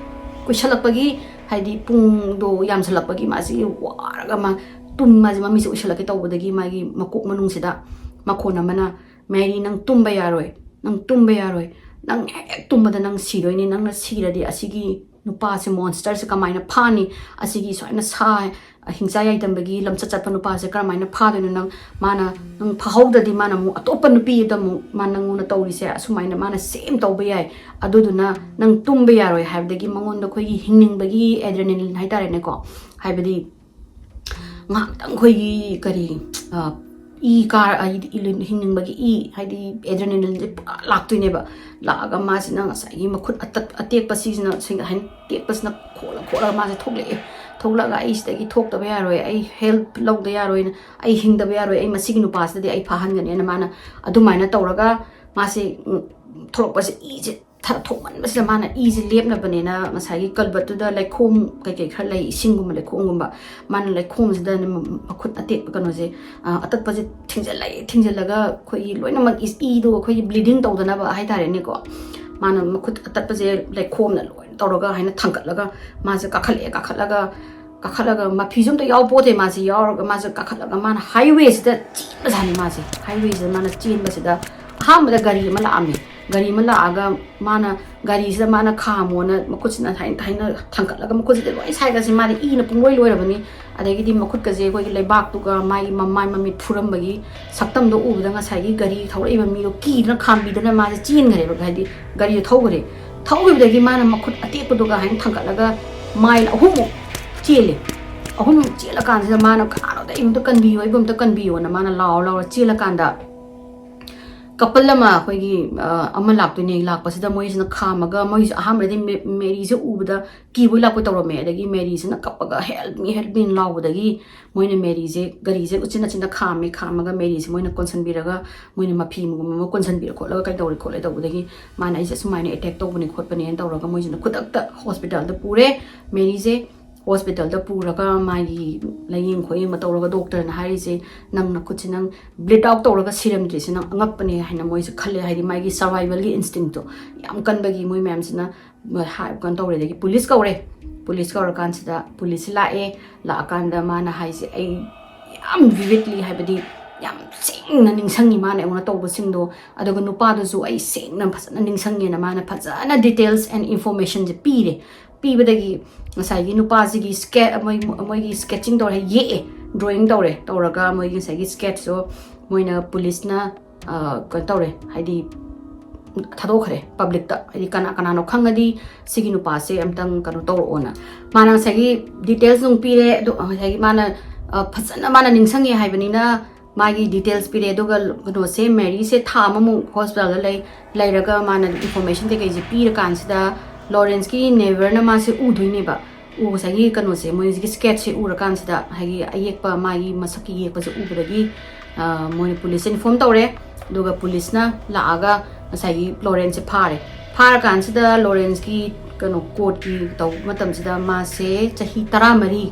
ꯀꯨꯏꯁꯜꯂꯛꯄꯒꯤ, ꯍꯥꯏꯗꯤ, ꯄꯨꯡꯗꯣ ꯌꯥꯝꯁꯜꯂꯛꯄꯒꯤ ꯃꯥꯁꯦ ꯋꯥꯔꯒ ꯃꯥ ꯇꯨꯝ-, ꯃꯥꯁꯦ ꯃꯃꯤꯠꯁꯦ ꯎꯏꯁꯜꯂꯛꯀꯦ ꯇꯧꯕꯗꯒꯤ ꯃꯥꯒꯤ ꯃꯀꯣꯛ ꯃꯅꯨꯡꯁꯤꯗ ꯃꯈꯣꯟ ꯑꯃꯅ, "ꯃꯦꯔꯤ, ꯅꯪ ꯇꯨꯝꯕ ꯌꯥꯔꯣꯏ, ꯅꯪ ꯇꯨꯝꯕ ꯌꯥꯔꯣꯏ, ꯅꯪ ꯍꯦꯛ ꯇꯨꯝꯕꯗ ꯅꯪ ꯁꯤꯗꯣꯏꯅꯤ, ꯅꯪꯅ ꯁꯤꯔꯗꯤ ꯑꯁꯤꯒꯤ ꯅꯨꯄꯥꯁꯦ, monsterꯁꯦ ꯀꯃꯥꯏꯅ ꯐꯥꯅꯤ? ꯑꯁꯤꯒꯤ ꯁꯨꯃꯥꯏꯅ ꯁꯥ ꯍꯤꯡꯆꯥ ꯌꯥꯏꯗꯝꯕꯒꯤ ꯂꯝꯆꯠ ꯆꯠꯄ ꯅꯨꯄꯥꯁꯦ ꯀꯔꯝꯍꯥꯏꯅ ꯐꯥꯗꯣꯏꯅꯣ? ꯅꯪ, ꯃꯥꯅ, ꯅꯪ ꯐꯥꯍꯧꯗ꯭ꯔꯗꯤ ꯃꯥꯅ ꯑꯃꯨꯛ ꯑꯇꯣꯞꯄ ꯅꯨꯄꯤꯗ ꯑꯃꯨꯛ ꯃꯥ ꯅꯪꯉꯣꯟꯗ ꯇꯧꯔꯤꯁꯦ ꯑꯁꯨꯃꯥꯏꯅ ꯃꯥꯅ same ꯇꯧꯕ ꯌꯥꯏ꯫ ꯑꯗꯨꯗꯨꯅ ꯅꯪ ꯇꯨꯝꯕ ꯌꯥꯔꯣꯏ" ꯍꯥꯏꯕꯗꯒꯤ ꯃꯉꯣꯟꯗ ꯑꯩꯈꯣꯏꯒꯤ ꯍꯤꯡꯅꯤꯡꯕꯒꯤ adrenaline ꯍꯥꯏꯇꯥꯔꯦꯅꯦꯀꯣ, ꯍꯥꯏꯕꯗꯤ ꯉꯥꯏꯍꯥꯛꯇꯪ ꯑꯩꯈꯣꯏꯒꯤ ꯀꯔꯤ, ꯑ, ꯏ ꯀꯥꯔ-, ꯍꯥꯏꯗꯤ ꯏꯂꯤꯟ-, ꯍꯤꯡꯅꯤꯡꯕꯒꯤ ꯏ, ꯍꯥꯏꯗꯤ adrenalineꯁꯦ ꯄꯨꯔꯥ ꯂꯥꯛꯇꯣꯏꯅꯦꯕ꯫ ꯂꯥꯛꯑꯒ ꯃꯥꯁꯤꯅ ꯉꯁꯥꯏꯒꯤ ꯃꯈꯨꯠ ꯑꯇꯠ-, ꯑꯇꯦꯛꯄꯁꯤꯁꯤꯅ ꯁꯤꯡ-, ꯍꯥꯏꯅ ꯇꯦꯛꯄꯁꯤꯅ ꯈꯣꯠꯂ ꯈꯣꯠꯂꯒ ꯃꯥꯁꯦ ꯊꯣꯛꯂꯛꯑꯦ꯫ ꯊꯣꯛꯂꯛꯑꯒ "ꯑꯩ ꯁꯤꯗꯒꯤ ꯊꯣꯛꯇꯕ ꯌꯥꯔꯣꯏ, ꯑꯩ help ꯂꯧꯗ ꯌꯥꯔꯣꯏꯅ, ꯑꯩ ꯍꯤꯡꯗꯕ ꯌꯥꯔꯣꯏ, ꯑꯩ ꯃꯁꯤꯒꯤ ꯅꯨꯄꯥꯁꯤꯗꯗꯤ ꯑꯩ ꯐꯥꯍꯟꯒꯅꯤꯅ" ꯃꯥꯅ ꯑꯗꯨꯃꯥꯏꯅ ꯇꯧꯔꯒ ꯃꯥꯁꯦ, ꯎꯝ, ꯊꯣꯛꯂꯛꯄꯁꯦ ꯏꯁꯦ ꯊ- ꯊꯣꯛꯃꯟꯕꯁꯤꯗ ꯃꯥꯅ ꯏꯁꯦ ꯂꯦꯞꯅꯕꯅꯦꯅ ꯉꯁꯥꯏꯒꯤ ꯀꯜꯕꯠꯇꯨꯗ ꯂꯩꯈꯣꯝ ꯀꯩꯀꯩ ꯈꯔ ꯂꯩ, ꯏꯁꯤꯡꯒꯨꯝꯕ, ꯂꯩꯈꯣꯝꯒꯨꯝꯕ, ꯃꯥꯅ ꯂꯩꯈꯣꯝꯁꯤꯗ ꯃꯈꯨꯠ ꯑꯇꯦꯛꯄ ꯀꯩꯅꯣꯁꯦ, ꯑ, ꯑꯇꯠꯄꯁꯦ ꯊꯤꯡꯖꯤꯜꯂꯛꯑꯦ꯫ ꯊꯤꯡꯖꯤꯜꯂꯒ ꯑꯩꯈꯣꯏꯒꯤ ꯂꯣꯏꯅꯃꯛ ꯏꯁ-, ꯏꯗꯣ ꯑꯩꯈꯣꯏꯒꯤ ꯕ꯭ꯂꯤꯗꯤꯡ ꯇꯧꯗꯅꯕ ꯍꯥꯏꯇꯥꯔꯦꯅꯦꯀꯣ, ꯃꯥꯅ ꯃꯈꯨꯠ ꯑꯇꯠꯄꯁꯦ ꯂꯩꯈꯣꯝꯅ ꯂꯣꯏꯅ ꯇꯧꯔꯒ ꯍꯥꯏꯅ ꯊꯥꯡꯒꯠꯂꯒ ꯃꯥꯁꯦ ꯀꯥꯈꯠꯂꯛꯑꯦ꯫ ꯀꯥꯈꯠꯂꯒ ꯀꯥꯈꯠꯂꯒ ꯃꯐꯤꯁꯨ ꯑꯝꯇ ꯌꯥꯎ ꯄꯣꯠꯇꯦ꯫ ꯃꯥꯁꯦ ꯌꯥꯎꯔꯒ ꯃꯥꯁꯦ ꯀꯥꯈꯠꯂꯒ ꯃꯥꯅ ꯍꯥꯏꯋꯦꯁꯤꯗ ꯆꯦꯟꯕꯖꯥꯠꯅꯤ꯫ ꯃꯥꯁꯦ ꯍꯥꯏꯋꯦꯁꯤꯗ ꯃꯥꯅ ꯆꯦꯟꯕꯁꯤꯗ ꯑꯍꯥꯟꯕꯗ ꯒꯥꯔꯤ ꯑꯃ ꯂꯥꯛꯑꯝꯃꯦ꯫ ꯒꯥꯔꯤ ꯑꯃ ꯂꯥꯛꯑꯒ ꯃꯥꯅ ꯒꯥꯔꯤꯁꯤꯗ ꯃꯥꯅ ꯈꯥꯝꯃꯣꯅ ꯃꯈꯨꯠꯁꯤꯅ ꯊꯥꯏꯅ ꯊꯥꯏꯅ ꯊꯥꯡꯒꯠꯂꯒ ꯃꯈꯨꯠꯁꯤꯗ ꯂꯣꯏ ꯁꯥꯏꯒꯁꯦ ꯃꯥꯗꯤ ꯏꯅ ꯄꯨꯡꯂꯣꯏ ꯂꯣꯏꯔꯕꯅꯤ꯫ ꯑꯗꯒꯤꯗꯤ ꯃꯈꯨꯠꯀꯁꯦ ꯑꯩꯈꯣꯏꯒꯤ ꯂꯩꯕꯥꯛꯇꯨꯒ ꯃꯥꯒꯤ ꯃꯃꯥꯏ ꯃꯃꯤꯠ ꯐꯨꯔꯝꯕꯒꯤ ꯁꯛꯇꯝꯗꯣ ꯎꯕꯗ ꯉꯁꯥꯏꯒꯤ ꯒꯥꯔꯤ ꯊꯧꯔꯛꯏꯕ ꯃꯤꯗꯣ ꯀꯤꯗꯅ ꯈꯥꯝꯕꯤꯗꯅ ꯃꯥꯁꯦ ꯆꯦꯟꯈ꯭ꯔꯦꯕ꯫ ꯍꯥꯏꯗꯤ ꯒꯥꯔꯤꯗꯣ ꯊꯧꯈ꯭ꯔꯦ꯫ ꯊꯧꯈꯤꯕꯗꯒꯤ ꯃꯥꯅ ꯃꯈꯨꯠ ꯑꯇꯦꯛꯄꯗꯨꯒ ꯍꯥꯏꯅ ꯊꯥꯡꯒꯠꯂꯒ ꯃꯥꯏꯜ ꯑꯍꯨꯝꯃꯨꯛ ꯆꯦꯜꯂꯦ꯫ ꯑꯍꯨꯝꯃꯨꯛ ꯆꯦꯜꯂꯀꯥꯟꯁꯤꯗ ꯃꯥꯅ "ꯀꯅꯥꯅꯣꯗ ꯑꯩꯕꯨ ꯑꯝꯇ ꯀꯟꯕꯤꯌꯣ, ꯑꯩꯕꯨ ꯑꯝꯇ ꯀꯟꯕꯤꯌꯣꯅ" ꯃꯥꯅ ꯂꯥꯎꯔ ꯂꯥꯎꯔ ꯆꯦꯜꯂꯀꯥꯟꯗ ꯀꯄꯜ ꯑꯃ ꯑꯩꯈꯣꯏꯒꯤ, ꯑ, ꯑꯃ ꯂꯥꯛꯇꯣꯏꯅꯦ꯫ ꯂꯥꯛꯄꯁꯤꯗ ꯃꯣꯏꯁꯤꯅ ꯈꯥꯝꯃꯒ, ꯃꯣꯏꯁꯨ ꯑꯍꯥꯟꯕꯗꯗꯤ ꯃꯦ-, ꯃꯦꯔꯤꯁꯦ ꯎꯕꯗ ꯀꯤꯕꯣꯏ ꯂꯥꯛꯄꯣꯏ ꯇꯧꯔꯝꯃꯦ꯫ ꯑꯗꯒꯤ ꯃꯦꯔꯤꯁꯤꯅ ꯀꯞꯄꯒ "Help me, help me" ꯂꯥꯎꯕꯗꯒꯤ ꯃꯣꯏꯅ ꯃꯦꯔꯤꯁꯦ ꯒꯥꯔꯤꯁꯦ ꯎꯆꯤꯟ ꯅꯥꯆꯤꯟꯅ ꯈꯥꯝꯃꯦ꯫ ꯈꯥꯝꯃꯒ ꯃꯦꯔꯤꯁꯦ ꯃꯣꯏꯅ ꯀꯣꯟꯁꯤꯟꯕꯤꯔꯒ, ꯃꯣꯏꯅ ꯃꯐꯤꯒꯨꯝꯕ ꯑꯃ ꯀꯣꯟꯁꯤꯟꯕꯤꯔ ꯈꯣꯠꯂꯒ ꯀꯩꯗꯧꯔꯦ ꯈꯣꯠꯂꯦ ꯇꯧꯕꯗꯒꯤ ꯃꯥꯅ "ꯑꯩꯁꯦ ꯑꯁꯨꯃꯥꯏꯅ ꯑꯦꯇꯦꯛ ꯇꯧꯕꯅꯦ ꯈꯣꯠꯄꯅꯦꯅ" ꯇꯧꯔꯒ ꯃꯣꯏꯁꯤꯅ ꯈꯨꯗꯛꯇ ꯍꯣꯁꯄꯤꯇꯥꯜꯗ ꯄꯨꯔꯦ꯫ ꯃꯦꯔꯤꯁꯦ ꯍꯣꯁꯄꯤꯇꯥꯜꯗ ꯄꯨꯔꯒ ꯃꯥꯒꯤ ꯂꯥꯏꯌꯦꯡ ꯈꯣꯠꯌꯦꯡꯕ ꯇꯧꯔꯒ ꯗꯣꯛꯇꯔꯅ ꯍꯥꯏꯔꯤꯁꯦ, "ꯅꯪ ꯅꯈꯨꯠꯁꯦ ꯅꯪ ꯕ꯭ꯂꯤꯗ ꯑꯥꯎꯠ ꯇꯧꯔꯒ ꯁꯤꯔꯝꯗ꯭ꯔꯤꯁꯦ ꯅꯪ ꯑꯉꯛꯄꯅꯦ" ꯍꯥꯏꯅ ꯃꯣꯏꯁꯦ ꯈꯜꯂꯦ꯫ ꯍꯥꯏꯗꯤ ꯃꯥꯒꯤ ꯁꯔꯚꯥꯏꯚꯦꯜꯒꯤ ꯏꯟꯁꯇꯤꯡꯛꯇꯣ ꯌꯥꯝ ꯀꯟꯕꯒꯤ ꯃꯣꯏ ꯃꯌꯥꯝꯁꯤꯅ ꯃ-, ꯍꯥ-, ꯀꯩꯅꯣ ꯇꯧꯔꯦ꯫ ꯑꯗꯒꯤ ꯄꯨꯂꯤꯁ ꯀꯧꯔꯦ꯫ ꯄꯨꯂꯤꯁ ꯀꯧꯔꯀꯥꯟꯁꯤꯗ ꯄꯨꯂꯤꯁꯁꯤ ꯂꯥꯛꯑꯦ꯫ ꯂꯥꯛꯑꯀꯥꯟꯗ ꯃꯥꯅ ꯍꯥꯏꯁꯦ, ꯑꯩ ꯌꯥꯝ ꯚꯤꯚꯤꯗꯂꯤ, ꯍꯥꯏꯕꯗꯤ ꯌꯥꯝ ꯁꯦꯡꯅ ꯅꯤꯡꯁꯤꯡꯉꯤ ꯃꯥꯅ ꯑꯩꯉꯣꯟꯗ ꯇꯧꯕꯁꯤꯡꯗꯣ꯫ ꯑꯗꯨꯒ ꯅꯨꯄꯥꯗꯨꯁꯨ ꯑꯩ ꯁꯦꯡꯅ ꯐꯖꯅ ꯅꯤꯡꯁꯤꯡꯉꯦꯅ ꯃꯥꯅ ꯐꯖꯅ ꯗꯤꯇꯦꯜꯁ ꯑꯦꯟ ꯏꯟꯐꯣꯔꯃꯦꯁꯟꯁꯦ ꯄꯤꯔꯦ꯫ ꯄꯤꯕꯗꯒꯤ ꯉꯁꯥꯏꯒꯤ ꯅꯨꯄꯥꯁꯤꯒꯤ ꯁ꯭ꯀꯦ-, ꯃꯣꯏ, ꯃꯣꯏꯒꯤ ꯁ꯭ꯀꯦꯠꯆꯤꯡ ꯇꯧꯔꯦ, ꯌꯦꯛꯑꯦ, ꯗ꯭ꯔꯣꯌꯤꯡ ꯇꯧꯔꯦ꯫ ꯇꯧꯔꯒ ꯃꯣꯏꯒꯤ ꯉꯁꯥꯏꯒꯤ ꯁ꯭ꯀꯦꯠꯁꯇꯣ ꯃꯣꯏꯅ ꯄꯨꯂꯤꯁꯅ, ꯑ, ꯀꯩꯅꯣ ꯇꯧꯔꯦ, ꯍꯥꯏꯗꯤ ꯊꯥꯗꯣꯛꯈ꯭ꯔꯦ ꯄꯕ꯭ꯂꯤꯛꯇ꯫ ꯍꯥꯏꯗꯤ ꯀꯅꯥ ꯀꯅꯥꯅꯣ ꯈꯪꯉꯗꯤ ꯁꯤꯒꯤ ꯅꯨꯄꯥꯁꯦ ꯑꯝꯇꯪ ꯀꯩꯅꯣ ꯇꯧꯔꯛꯑꯣꯅ꯫ ꯃꯥꯅ ꯉꯁꯥꯏꯒꯤ ꯗꯤꯇꯦꯜꯁ ꯅꯨꯡ ꯄꯤꯔꯦ꯫ ꯑꯗꯣ ꯉꯁꯥꯏꯒꯤ ꯃꯥꯅ, ꯑ, ꯐꯖꯅ ꯃꯥꯅ ꯅꯤꯡꯁꯤꯡꯉꯦ ꯍꯥꯏꯕꯅꯤꯅ ꯃꯥꯒꯤ ꯗꯤꯇꯦꯜꯁ ꯄꯤꯔꯦ꯫ ꯑꯗꯨꯒ ꯀꯩꯅꯣꯁꯦ, ꯃꯦꯔꯤꯁꯦ ꯊꯥ ꯑꯃꯃꯨꯛ ꯍꯣꯁꯄꯤꯇꯥꯜꯗ ꯂꯩ꯫ ꯂꯩꯔꯒ ꯃꯥꯅ ꯏꯟꯐꯣꯔꯃꯦꯁꯟ ꯀꯩꯀꯩꯁꯦ ꯄꯤꯔꯀꯥꯟꯁꯤꯗ ꯂꯣꯔꯦꯟꯁꯀꯤ ꯅꯦꯕꯔꯅ ꯃꯥꯁꯦ ꯎꯗꯣꯏꯅꯦꯕ꯫ ꯎ-, ꯉꯁꯥꯏꯒꯤ ꯀꯩꯅꯣꯁꯦ, ꯃꯣꯏ ꯍꯧꯖꯤꯛꯀꯤ ꯁ꯭ꯀꯦꯠꯁꯦ ꯎꯔꯀꯥꯟꯁꯤꯗ, ꯍꯥꯏꯗꯤ ꯑꯌꯦꯛꯄ, ꯃꯥꯒꯤ ꯃꯁꯛꯀꯤ ꯌꯦꯛꯄꯁꯦ ꯎꯕꯗꯒꯤ, ꯑ, ꯃꯣꯏꯅ ꯄꯨꯂꯤꯁꯇ ꯏꯟꯐꯣꯔꯝ ꯇꯧꯔꯦ꯫ ꯑꯗꯨꯒ ꯄꯨꯂꯤꯁꯅ ꯂꯥꯛꯑꯒ ꯉꯁꯥꯏꯒꯤ ꯂꯣꯔꯦꯟꯁꯁꯦ ꯐꯥꯔꯦ꯫ ꯐꯥꯔꯀꯥꯟꯁꯤꯗ ꯂꯣꯔꯦꯟꯁꯀꯤ ꯀꯩꯅꯣ ꯀꯣꯔꯠꯀꯤ ꯇꯧꯕ ꯃꯇꯝꯁꯤꯗ ꯃꯥꯁꯦ ꯆꯍꯤ ꯇꯔꯥꯃꯔꯤ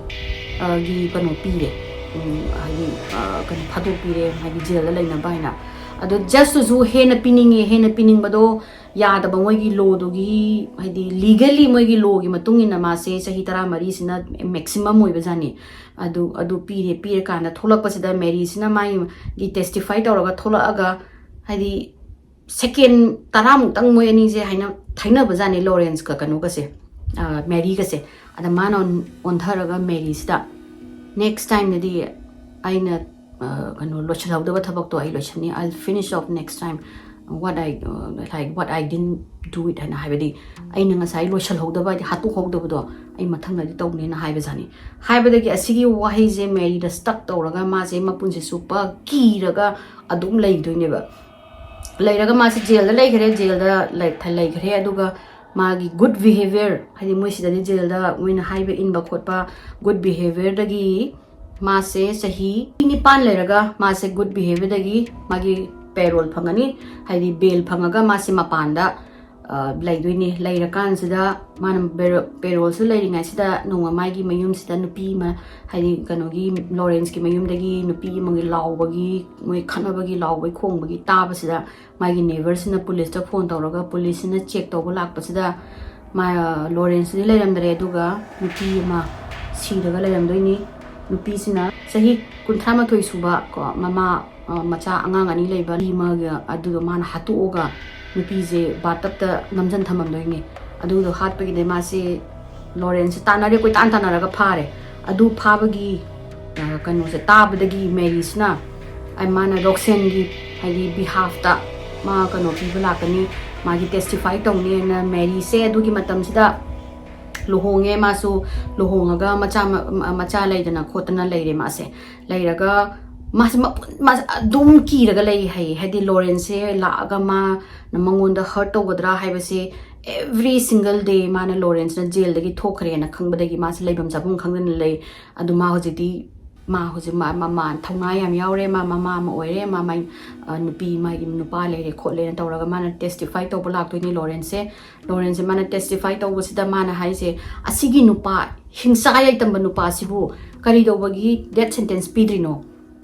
ꯒꯤ ꯀꯩꯅꯣ ꯄꯤꯔꯦ꯫ ꯎꯝ, ꯍꯥꯏꯗꯤ ꯑ, ꯀꯩꯅꯣ ꯐꯥꯗꯣꯛꯄꯤꯔꯦ, ꯍꯥꯏꯗꯤ ꯖꯦꯜꯗ ꯂꯩꯅꯕ ꯍꯥꯏꯅ꯫ ꯑꯗꯣ ꯖꯁꯇꯨꯁꯨ ꯍꯦꯟꯅ ꯄꯤꯅꯤꯡꯉꯦ, ꯍꯦꯟꯅ ꯄꯤꯅꯤꯡꯕꯗꯣ ꯌꯥꯗꯕ, ꯃꯣꯏꯒꯤ ꯂꯣꯗꯨꯒꯤ, ꯍꯥꯏꯗꯤ ꯂꯤꯒꯦꯜꯂꯤ ꯃꯣꯏꯒꯤ ꯂꯣꯒꯤ ꯃꯇꯨꯡ ꯏꯟꯅ ꯃꯥꯁꯦ ꯆꯍꯤ ꯇꯔꯥꯃꯔꯤꯁꯤꯅ ꯃꯦꯛꯁꯤꯃꯝ ꯑꯣꯏꯕꯖꯥꯠꯅꯤ꯫ ꯑꯗꯨ ꯑꯗꯨ ꯄꯤꯔꯦ꯫ ꯄꯤꯔꯀꯥꯟꯗ ꯊꯣꯛꯂꯛꯄꯁꯤꯗ ꯃꯦꯔꯤꯁꯤꯅ ꯃꯥꯒꯤ testify ꯇꯧꯔꯒ ꯊꯣꯛꯂꯛꯑꯒ, ꯍꯥꯏꯗꯤ ꯁꯦꯀꯦꯟ ꯇꯔꯥꯃꯨꯛꯇꯪ ꯃꯣꯏ ꯑꯅꯤꯁꯦ ꯍꯥꯏꯅ ꯊꯥꯏꯅꯕꯖꯥꯠꯅꯤ, ꯂꯣꯔꯦꯟꯁꯀ ꯀꯩꯅꯣꯒꯁꯦ, ꯑ, ꯃꯦꯔꯤꯒꯁꯦ꯫ ꯑꯗ ꯃꯥꯅ ꯑꯣꯟ- ꯑꯣꯟꯊꯔꯒ ꯃꯦꯔꯤꯁꯤꯗ, "Next time ꯗꯗꯤ ꯑꯩꯅ, ꯑ, ꯀꯩꯅꯣ ꯂꯣꯏꯁꯤꯜꯍꯧꯗꯕ ꯊꯕꯛꯇꯣ ꯑꯩ ꯂꯣꯏꯁꯤꯟꯅꯤ, I'll finish off next time what I, uh, like, what I didn't do it" ꯍꯥꯏꯅ, ꯍꯥꯏꯕꯗꯤ ꯑꯩꯅ ꯉꯁꯥꯏ ꯂꯣꯏꯁꯤꯜꯍꯧꯗꯕ, ꯍꯥꯏꯗꯤ ꯍꯥꯠꯇꯣꯛꯍꯧꯗꯕꯗꯣ ꯑꯩ ꯃꯊꯪꯗꯗꯤ ꯇꯧꯅꯦꯅ ꯍꯥꯏꯕꯖꯥꯠꯅꯤ꯫ ꯍꯥꯏꯕꯗꯒꯤ ꯑꯁꯤꯒꯤ ꯋꯥꯍꯩꯁꯦ ꯃꯦꯔꯤꯗ stuck ꯇꯧꯔꯒ ꯃꯥꯁꯦ ꯃꯄꯨꯟꯁꯤ ꯆꯨꯞꯄ ꯀꯤꯔꯒ ꯑꯗꯨꯝ ꯂꯩꯗꯣꯏꯅꯦꯕ꯫ ꯂꯩꯔꯒ ꯃꯥꯁꯦ ꯖꯦꯜꯗ ꯂꯩꯈ꯭ꯔꯦ, ꯖꯦꯜꯗ ꯂꯩ-, ꯂꯩꯈ꯭ꯔꯦ꯫ ꯑꯗꯨꯒ ꯃꯥꯒꯤ good behavior, ꯍꯥꯏꯗꯤ ꯃꯣꯏ ꯁꯤꯗꯗꯤ ꯖꯦꯜꯗ ꯃꯣꯏꯅ ꯍꯥꯏꯕ ꯏꯟꯕ ꯈꯣꯠꯄ, good behaviorꯗꯒꯤ ꯃꯥꯁꯦ ꯆꯍꯤ ꯅꯤꯄꯥꯟ ꯂꯩꯔꯒ ꯃꯥꯁꯦ good behaviorꯗꯒꯤ ꯃꯥꯒꯤ parole ꯐꯪꯒꯅꯤ, ꯍꯥꯏꯗꯤ bail ꯐꯪꯉꯒ ꯃꯥꯁꯦ ꯃꯄꯥꯟꯗ, ꯑ, ꯂꯩꯗꯣꯏꯅꯤ꯫ ꯂꯩꯔꯀꯥꯟꯁꯤꯗ ꯃꯥꯅ parole-, paroleꯁꯨ ꯂꯩꯔꯤꯉꯩꯁꯤꯗ ꯅꯣꯡꯃ ꯃꯥꯒꯤ ꯃꯌꯨꯝꯁꯤꯗ ꯅꯨꯄꯤ ꯑꯃ, ꯍꯥꯏꯗꯤ ꯀꯩꯅꯣꯒꯤ, ꯂꯣꯔꯦꯟꯁꯀꯤ ꯃꯌꯨꯝꯗꯒꯤ ꯅꯨꯄꯤ ꯑꯃꯒꯤ ꯂꯥꯎꯕꯒꯤ, ꯃꯣꯏ ꯈꯠꯅꯕꯒꯤ ꯂꯥꯎꯕꯒꯤ ꯈꯣꯡꯕꯒꯤ ꯇꯥꯕꯁꯤꯗ ꯃꯥꯒꯤ neighbourꯁꯤꯅ ꯄꯨꯂꯤꯁꯇ ꯐꯣꯟ ꯇꯧꯔꯒ ꯄꯨꯂꯤꯁꯁꯤꯅ check ꯇꯧꯕ ꯂꯥꯛꯄꯁꯤꯗ ꯃꯥ, ꯂꯣꯔꯦꯟꯁꯇꯨꯗꯤ ꯂꯩꯔꯝꯗ꯭ꯔꯦ, ꯑꯗꯨꯒ ꯅꯨꯄꯤ ꯑꯃ ꯁꯤꯔꯒ ꯂꯩꯔꯝꯗꯣꯏꯅꯤ꯫ ꯅꯨꯄꯤꯁꯤꯅ ꯆꯍꯤ ꯀꯨꯟꯊ꯭ꯔꯥ ꯃꯥꯊꯣꯏ ꯁꯨꯕ ꯀꯣ, ꯃꯃꯥ, ꯑ, ꯃꯆꯥ ꯑꯉꯥꯡ ꯑꯅꯤ ꯂꯩꯕ ꯅꯨꯄꯤ ꯑꯃꯒ, ꯑꯗꯨꯗꯣ ꯃꯥꯅ ꯍꯥꯠꯇꯣꯛꯑꯒ ꯅꯨꯄꯤꯁꯦ bathtubꯇ ꯅꯝꯖꯟ ꯊꯝꯃꯝꯗꯣꯏꯅꯤ꯫ ꯑꯗꯨꯗꯣ ꯍꯥꯠꯄꯒꯤꯗꯤ ꯃꯥꯁꯦ ꯂꯣꯔꯦꯟꯁꯁꯦ ꯇꯥꯟꯅꯔꯦ, ꯀꯣꯏꯇꯥꯟ ꯇꯥꯟꯅꯔꯒ ꯐꯥꯔꯦ꯫ ꯑꯗꯨ ꯐꯥꯕꯒꯤ, ꯑ, ꯀꯩꯅꯣꯁꯦ ꯇꯥꯕꯗꯒꯤ ꯃꯦꯔꯤꯁꯤꯅ, ꯑ, ꯃꯥꯅ ꯔꯣꯛꯁꯦꯟꯒꯤ, ꯍꯥꯏꯗꯤ, behalfꯇ ꯃꯥ ꯀꯩꯅꯣ ꯄꯤꯕ ꯂꯥꯛꯀꯅꯤ, ꯃꯥꯒꯤ testify ꯇꯧꯅꯦꯅ꯫ ꯃꯦꯔꯤꯁꯦ ꯑꯗꯨꯒꯤ ꯃꯇꯝꯁꯤꯗ ꯂꯨꯍꯣꯡꯉꯦ, ꯃꯥꯁꯨ ꯂꯨꯍꯣꯡꯉꯒ ꯃꯆꯥ ꯃ-, ꯃ-, ꯃꯆꯥ ꯂꯩꯗꯅ ꯈꯣꯠꯇꯅ ꯂꯩꯔꯦ꯫ ꯃꯥꯁꯦ ꯂꯩꯔꯒ ꯃꯥꯁꯦ ꯃꯄꯨꯟ-, ꯃꯥꯁꯦ ꯑꯗꯨꯝ ꯀꯤꯔꯒ ꯂꯩ ꯍꯥꯏꯌꯦ, ꯍꯥꯏꯗꯤ ꯂꯣꯔꯦꯟꯁꯁꯦ ꯂꯥꯛꯑꯒ ꯃꯥꯅ ꯃꯉꯣꯟꯗ hurt ꯇꯧꯒꯗ꯭ꯔꯥ ꯍꯥꯏꯕꯁꯦ꯫ Every single day ꯃꯥꯅ ꯂꯣꯔꯦꯟꯁꯅ ꯖꯦꯜꯗꯒꯤ ꯊꯣꯛꯈ꯭ꯔꯦꯅ ꯈꯪꯕꯗꯒꯤ ꯃꯥꯁꯦ ꯂꯩꯐꯝ ꯆꯥꯐꯝ ꯈꯪꯗꯅ ꯂꯩ꯫ ꯑꯗꯨ ꯃꯥ ꯍꯧꯖꯤꯛꯇꯤ ꯃꯥ ꯍꯧꯖꯤꯛ ꯃꯥ ꯃꯃꯥ ꯊꯧꯅꯥ ꯌꯥꯝ ꯌꯥꯎꯔꯦ, ꯃꯥ ꯃꯃꯥ ꯑꯃ ꯑꯣꯏꯔꯦ, ꯃꯥ ꯃꯥꯏ, ꯑ, ꯅꯨꯄꯤ, ꯃꯥꯒꯤ ꯅꯨꯄꯥ ꯂꯩꯔꯦ ꯈꯣꯠꯂꯦꯅ ꯇꯧꯔꯒ ꯃꯥꯅ testify ꯇꯧꯕ ꯂꯥꯛꯇꯣꯏꯅꯤ ꯂꯣꯔꯦꯟꯁꯁꯦ꯫ ꯂꯣꯔꯦꯟꯁꯁꯦ ꯃꯥꯅ testify ꯇꯧꯕꯁꯤꯗ ꯃꯥꯅ ꯍꯥꯏꯁꯦ, "ꯑꯁꯤꯒꯤ ꯅꯨꯄꯥ, ꯍꯤꯡꯆꯥ ꯌꯥꯏꯇꯝꯕ ꯅꯨꯄꯥꯁꯤꯕꯨ ꯀꯔꯤ ꯇꯧꯕꯒꯤ death sentence ꯄꯤꯗ꯭ꯔꯤꯅꯣ?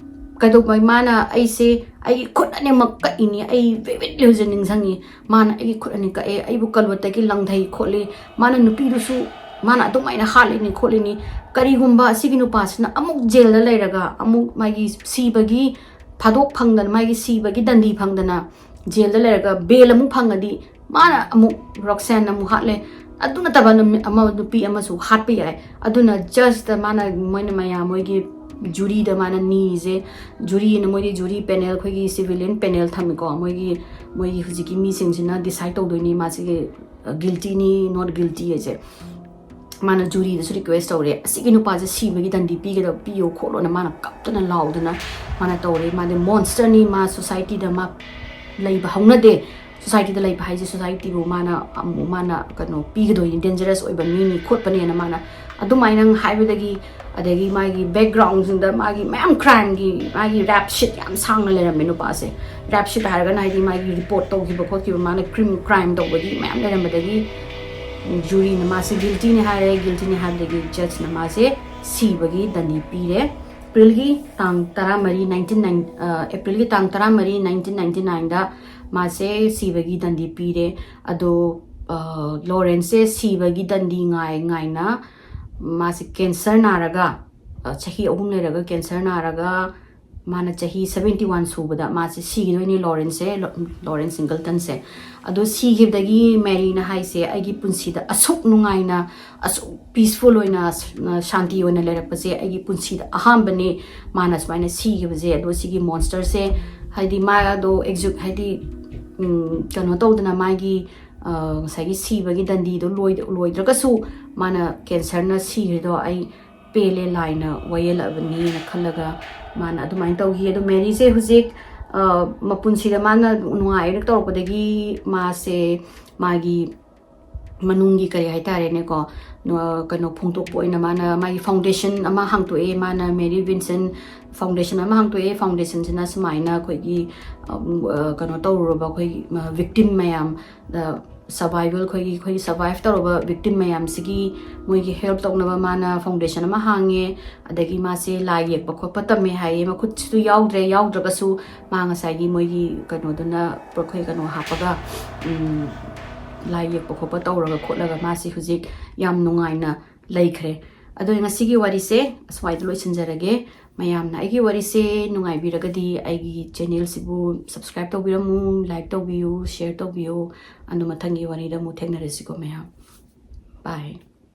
ꯀꯩꯗꯧꯕꯩ ꯃꯥꯅ ꯑꯩꯁꯦ, ꯑꯩꯒꯤ ꯈꯨꯠ ꯑꯅꯤꯃꯛ ꯀꯛꯏꯅꯤ, ꯑꯩ vividly ꯍꯧꯖꯤꯛ ꯅꯤꯡꯁꯤꯡꯉꯤ, ꯃꯥꯅ ꯑꯩꯒꯤ ꯈꯨꯠ ꯑꯅꯤ ꯀꯛꯑꯦ, ꯑꯩꯕꯨ ꯀꯜꯕꯔꯠꯇꯒꯤ ꯂꯪꯊꯩ ꯈꯣꯠꯂꯤ, ꯃꯥꯅ ꯅꯨꯄꯤꯗꯨꯁꯨ ꯃꯥꯅ ꯑꯗꯨꯃꯥꯏꯅ ꯍꯥꯠꯂꯤꯅꯤ ꯈꯣꯠꯂꯤꯅꯤ꯫ ꯀꯔꯤꯒꯨꯝꯕ ꯑꯁꯤꯒꯤ ꯅꯨꯄꯥꯁꯤꯅ ꯑꯃꯨꯛ ꯖꯦꯜꯗ ꯂꯩꯔꯒ ꯑꯃꯨꯛ ꯃꯥꯒꯤ ꯁꯤꯕꯒꯤ ꯐꯥꯗꯣꯛ ꯐꯪꯗꯅ, ꯃꯥꯒꯤ ꯁꯤꯕꯒꯤ ꯗꯟꯗꯤ ꯐꯪꯗꯅ ꯖꯦꯜꯗ ꯂꯩꯔꯒ ꯕꯦꯜ ꯑꯃꯨꯛ ꯐꯪꯉꯗꯤ ꯃꯥꯅ ꯑꯃꯨꯛ ꯔꯣꯛꯁꯦꯟꯅ ꯑꯃꯨꯛ ꯍꯥꯠꯂꯦ"꯫ ꯑꯗꯨ ꯅꯠꯇꯕ ꯅꯨꯃꯤ-, ꯑꯃ ꯅꯨꯄꯤ ꯑꯃꯁꯨ ꯍꯥꯠꯄ ꯌꯥꯏ꯫ ꯑꯗꯨꯅ ꯖꯁꯇ ꯃꯥꯅ, ꯃꯣꯏꯅ ꯃꯌꯥꯝ ꯃꯣꯏꯒꯤ ꯖꯨꯔꯤꯗ ꯃꯥꯅ ꯅꯤꯔꯤꯁꯦ, ꯖꯨꯔꯤꯅ, ꯃꯣꯏꯗꯤ ꯖꯨꯔꯤ ꯄꯦꯅꯦꯜ, ꯑꯩꯈꯣꯏꯒꯤ ꯁꯤꯚꯤꯂꯤꯌꯟ ꯄꯦꯅꯦꯜ ꯊꯝꯃꯤꯀꯣ, ꯃꯣꯏꯒꯤ, ꯃꯣꯏꯒꯤ ꯍꯧꯖꯤꯛꯀꯤ ꯃꯤꯁꯤꯡꯁꯤꯅ ꯗꯤꯁꯥꯏꯠ ꯇꯧꯗꯣꯏꯅꯤ ꯃꯥꯁꯤꯒꯤ ꯒꯤꯜꯇꯤꯅꯤ, ꯅꯣꯠ ꯒꯤꯜꯇꯤ ꯍꯥꯏꯁꯦ꯫ ꯃꯥꯅ ꯖꯨꯔꯤꯗꯁꯨ ꯔꯤꯀ꯭ꯋꯦꯁ ꯇꯧꯔꯦ, "ꯑꯁꯤꯒꯤ ꯅꯨꯄꯥꯁꯦ ꯁꯤꯕꯒꯤ ꯗꯟꯗꯤ ꯄꯤꯒꯗꯕ, ꯄꯤꯌꯣ ꯈꯣꯠꯂꯣꯅ" ꯃꯥꯅ ꯀꯞꯇꯅ ꯂꯥꯎꯗꯅ ꯃꯥꯅ ꯇꯧꯔꯦ꯫ ꯃꯥꯗꯤ ꯃꯣꯟꯁꯇꯔꯅꯤ, ꯃꯥ ꯁꯣꯁꯥꯏꯇꯤꯗ ꯃꯥ ꯂꯩꯕ ꯍꯧꯅꯗꯦ꯫ ꯁꯣꯁꯥꯏꯇꯤꯗ ꯂꯩꯕ ꯍꯥꯏꯁꯦ ꯁꯣꯁꯥꯏꯇꯤꯕꯨ ꯃꯥꯅ ꯑꯃꯨꯛ, ꯃꯥꯅ ꯀꯩꯅꯣ ꯄꯤꯒꯗꯣꯏꯅꯤ, ꯗꯦꯟꯖꯔꯁ ꯑꯣꯏꯕ ꯃꯤꯅꯤ ꯈꯣꯠꯄꯅꯦꯅ ꯃꯥꯅ ꯑꯗꯨꯃꯥꯏꯅ ꯍꯥꯏꯕꯗꯒꯤ, ꯑꯗꯒꯤ ꯃꯥꯒꯤ ꯕꯦꯛꯒ꯭ꯔꯥꯎꯟꯁꯤꯡꯗ ꯃꯥꯒꯤ ꯃꯌꯥꯝ ꯀ꯭ꯔꯥꯏꯝꯒꯤ ꯃꯥꯒꯤ ꯔꯦꯞ ꯁꯤꯠ ꯌꯥꯝ ꯁꯥꯡꯅ ꯂꯩꯔꯝꯃꯦ ꯅꯨꯄꯥꯁꯦ꯫ ꯔꯦꯞ ꯁꯤꯠ ꯍꯥꯏꯔꯒꯅ ꯍꯥꯏꯗꯤ ꯃꯥꯒꯤ ꯔꯤꯄꯣꯔꯠ ꯇꯧꯈꯤꯕ ꯈꯣꯠꯈꯤꯕ, ꯃꯥꯅ ꯀ꯭ꯔꯤꯝ, ꯀ꯭ꯔꯥꯏꯝ ꯇꯧꯕꯒꯤ ꯃꯌꯥꯝ ꯂꯩꯔꯝꯕꯗꯒꯤ ꯖꯨꯔꯤꯅ ꯃꯥꯁꯦ ꯒꯤꯜꯇꯤꯅꯤ ꯍꯥꯏꯔꯦ꯫ ꯒꯤꯜꯇꯤꯅꯤ ꯍꯥꯏꯕꯗꯒꯤ ꯖꯖꯅ ꯃꯥꯁꯦ ꯁꯤꯕꯒꯤ ꯗꯟꯗꯤ ꯄꯤꯔꯦ꯫ ꯑꯦꯄ꯭ꯔꯤꯜꯒꯤ ꯇꯥꯡ ꯇꯔꯥꯃꯔꯤ, nineteen nine, ꯑ, ꯑꯦꯄ꯭ꯔꯤꯜꯒꯤ ꯇꯥꯡ ꯇꯔꯥꯃꯔꯤ, nineteen ninety nineꯗ ꯃꯥꯁꯦ ꯁꯤꯕꯒꯤ ꯗꯟꯗꯤ ꯄꯤꯔꯦ꯫ ꯑꯗꯣ, ꯑ, ꯂꯣꯔꯦꯟꯁꯁꯦ ꯁꯤꯕꯒꯤ ꯗꯟꯗꯤ ꯉꯥꯏ ꯉꯥꯏꯅ ꯃꯥꯁꯦ ꯀꯦꯟꯁꯔ ꯅꯥꯔꯒ, ꯑ, ꯆꯍꯤ ꯑꯍꯨꯝ ꯂꯩꯔꯒ ꯀꯦꯟꯁꯔ ꯅꯥꯔꯒ ꯃꯥꯅ ꯆꯍꯤ seventy one ꯁꯨꯕꯗ ꯃꯥꯁꯦ ꯁꯤꯈꯤꯗꯣꯏꯅꯤ ꯂꯣꯔꯦꯟꯁꯁꯦ, ꯂꯣ-, ꯂꯣꯔꯦꯟꯁ ꯁꯤꯡꯒꯜꯇꯟꯁꯦ꯫ ꯑꯗꯣ ꯁꯤꯈꯤꯕꯗꯒꯤ ꯃꯦꯔꯤꯅ ꯍꯥꯏꯁꯦ, "ꯑꯩꯒꯤ ꯄꯨꯟꯁꯤꯗ ꯑꯁꯨꯛ ꯅꯨꯡꯉꯥꯏꯅ, ꯑꯁꯨꯛ ꯄꯤꯁꯐꯨꯜ ꯑꯣꯏꯅ, ꯁ-, ꯁꯥꯟꯇꯤ ꯑꯣꯏꯅ ꯂꯩꯔꯛꯄꯁꯦ ꯑꯩꯒꯤ ꯄꯨꯟꯁꯤꯗ ꯑꯍꯥꯟꯕꯅꯦ ꯃꯥꯅ ꯁꯨꯃꯥꯏꯅ ꯁꯤꯈꯤꯕꯁꯦ"꯫ ꯑꯗꯣ ꯁꯤꯒꯤ ꯃꯣꯟꯁꯇꯔꯁꯦ ꯍꯥꯏꯗꯤ ꯃꯥꯗꯣ ꯑꯦꯛꯖꯨ-, ꯍꯥꯏꯗꯤ, ꯎꯝ, ꯀꯩꯅꯣ ꯇꯧꯗꯅ ꯃꯥꯒꯤ, ꯑ, ꯉꯁꯥꯏꯒꯤ ꯁꯤꯕꯒꯤ ꯗꯟꯗꯤꯗꯣ ꯂꯣꯏꯗ-, ꯂꯣꯏꯗ꯭ꯔꯒꯁꯨ ꯃꯥꯅ ꯀꯦꯟꯁꯔꯅ ꯁꯤꯈ꯭ꯔꯤꯗꯣ ꯑꯩ ꯄꯦꯜꯂꯦ, ꯂꯥꯏꯅ ꯋꯥꯌꯦꯜꯂꯛꯑꯕꯅꯤꯅ ꯈꯜꯂꯒ ꯃꯥꯅ ꯑꯗꯨꯃꯥꯏꯅ ꯇꯧꯈꯤ꯫ ꯑꯗꯣ ꯃꯦꯔꯤꯁꯦ ꯍꯧꯖꯤꯛ, ꯑ, ꯃꯄꯨꯟꯁꯤꯗ ꯃꯥꯅ ꯅꯨꯡꯉꯥꯏꯅ ꯇꯧꯔꯛꯄꯗꯒꯤ ꯃꯥꯁꯦ ꯃꯥꯒꯤ ꯃꯅꯨꯡꯒꯤ ꯀꯔꯤ ꯍꯥꯏꯇꯥꯔꯦꯅꯦꯀꯣ, ꯅ-, ꯀꯩꯅꯣ ꯐꯣꯡꯗꯣꯛꯄ ꯑꯣꯏꯅ ꯃꯥꯅ ꯃꯥꯒꯤ ꯐꯥꯎꯟꯗꯦꯁꯟ ꯑꯃ ꯍꯥꯡꯇꯣꯛꯑꯦ꯫ ꯃꯥꯅ ꯃꯦꯔꯤ ꯕꯤꯟꯁꯟ ꯐꯥꯎꯟꯗꯦꯁꯟ ꯑꯃ ꯍꯥꯡꯇꯣꯛꯑꯦ꯫ ꯐꯥꯎꯟꯗꯦꯁꯟꯁꯤꯅ ꯁꯨꯃꯥꯏꯅ ꯑꯩꯈꯣꯏꯒꯤ, ꯑ, ꯀꯩꯅꯣ ꯇꯧꯔꯨꯔꯕ ꯑꯩꯈꯣꯏꯒꯤ ꯚꯤꯛꯇꯤꯝ ꯃꯌꯥꯝ, ꯁꯔꯚꯥꯏꯚꯜ, ꯑꯩꯈꯣꯏꯒꯤ, ꯑꯩꯈꯣꯏꯒꯤ ꯁꯔꯚꯥꯏꯚ ꯇꯧꯔꯕ ꯚꯤꯛꯇꯤꯝ ꯃꯌꯥꯝꯁꯤꯒꯤ ꯃꯣꯏꯒꯤ ꯍꯦꯜꯞ ꯇꯧꯅꯕ ꯃꯥꯅ ꯐꯥꯎꯟꯗꯦꯁꯟ ꯑꯃ ꯍꯥꯡꯉꯦ꯫ ꯑꯗꯒꯤ ꯃꯥꯁꯦ ꯂꯥꯏ ꯌꯦꯛꯄ ꯈꯣꯠꯄ ꯇꯝꯃꯦ ꯍꯥꯏꯌꯦ꯫ ꯃꯈꯨꯠꯁꯤꯁꯨ ꯌꯥꯎꯗ꯭ꯔꯦ, ꯌꯥꯎꯗ꯭ꯔꯒꯁꯨ ꯃꯥ ꯉꯁꯥꯏꯒꯤ ꯃꯣꯏꯒꯤ ꯀꯩꯅꯣꯗꯨꯅ, ꯑꯩꯈꯣꯏ ꯀꯩꯅꯣ ꯍꯥꯞꯄꯒ, ꯎꯝ, ꯂꯥꯏ ꯌꯦꯛꯄ ꯈꯣꯠꯄ ꯇꯧꯔꯒ ꯈꯣꯠꯂꯒ ꯃꯥꯁꯤ ꯍꯧꯖꯤꯛ ꯌꯥꯝ ꯅꯨꯡꯉꯥꯏꯅ ꯂꯩꯈ꯭ꯔꯦ꯫ ꯑꯗꯣ ꯉꯁꯤꯒꯤ ꯋꯥꯔꯤꯁꯦ ꯑꯁ꯭ꯋꯥꯏꯗ ꯂꯣꯏꯁꯤꯟꯖꯔꯒꯦ꯫ ꯃꯌꯥꯝꯅ ꯑꯩꯒꯤ ꯋꯥꯔꯤꯁꯦ ꯅꯨꯡꯉꯥꯏꯕꯤꯔꯒꯗꯤ ꯑꯩꯒꯤ ꯆꯦꯅꯦꯜꯁꯤꯕꯨ ꯁꯕꯁꯀ꯭ꯔꯥꯏꯕ ꯇꯧꯕꯤꯔꯝꯃꯨ, ꯂꯥꯏꯛ ꯇꯧꯕꯤꯌꯨ, ꯁꯤꯌꯔ ꯇꯧꯕꯤꯌꯨ꯫ ꯑꯗꯨ ꯃꯊꯪꯒꯤ ꯋꯥꯔꯤꯗ ꯑꯃꯨꯛ ꯊꯦꯡꯅꯔꯁꯤꯀꯣ ꯃꯌꯥꯝ꯫ ꯕꯥꯏ꯫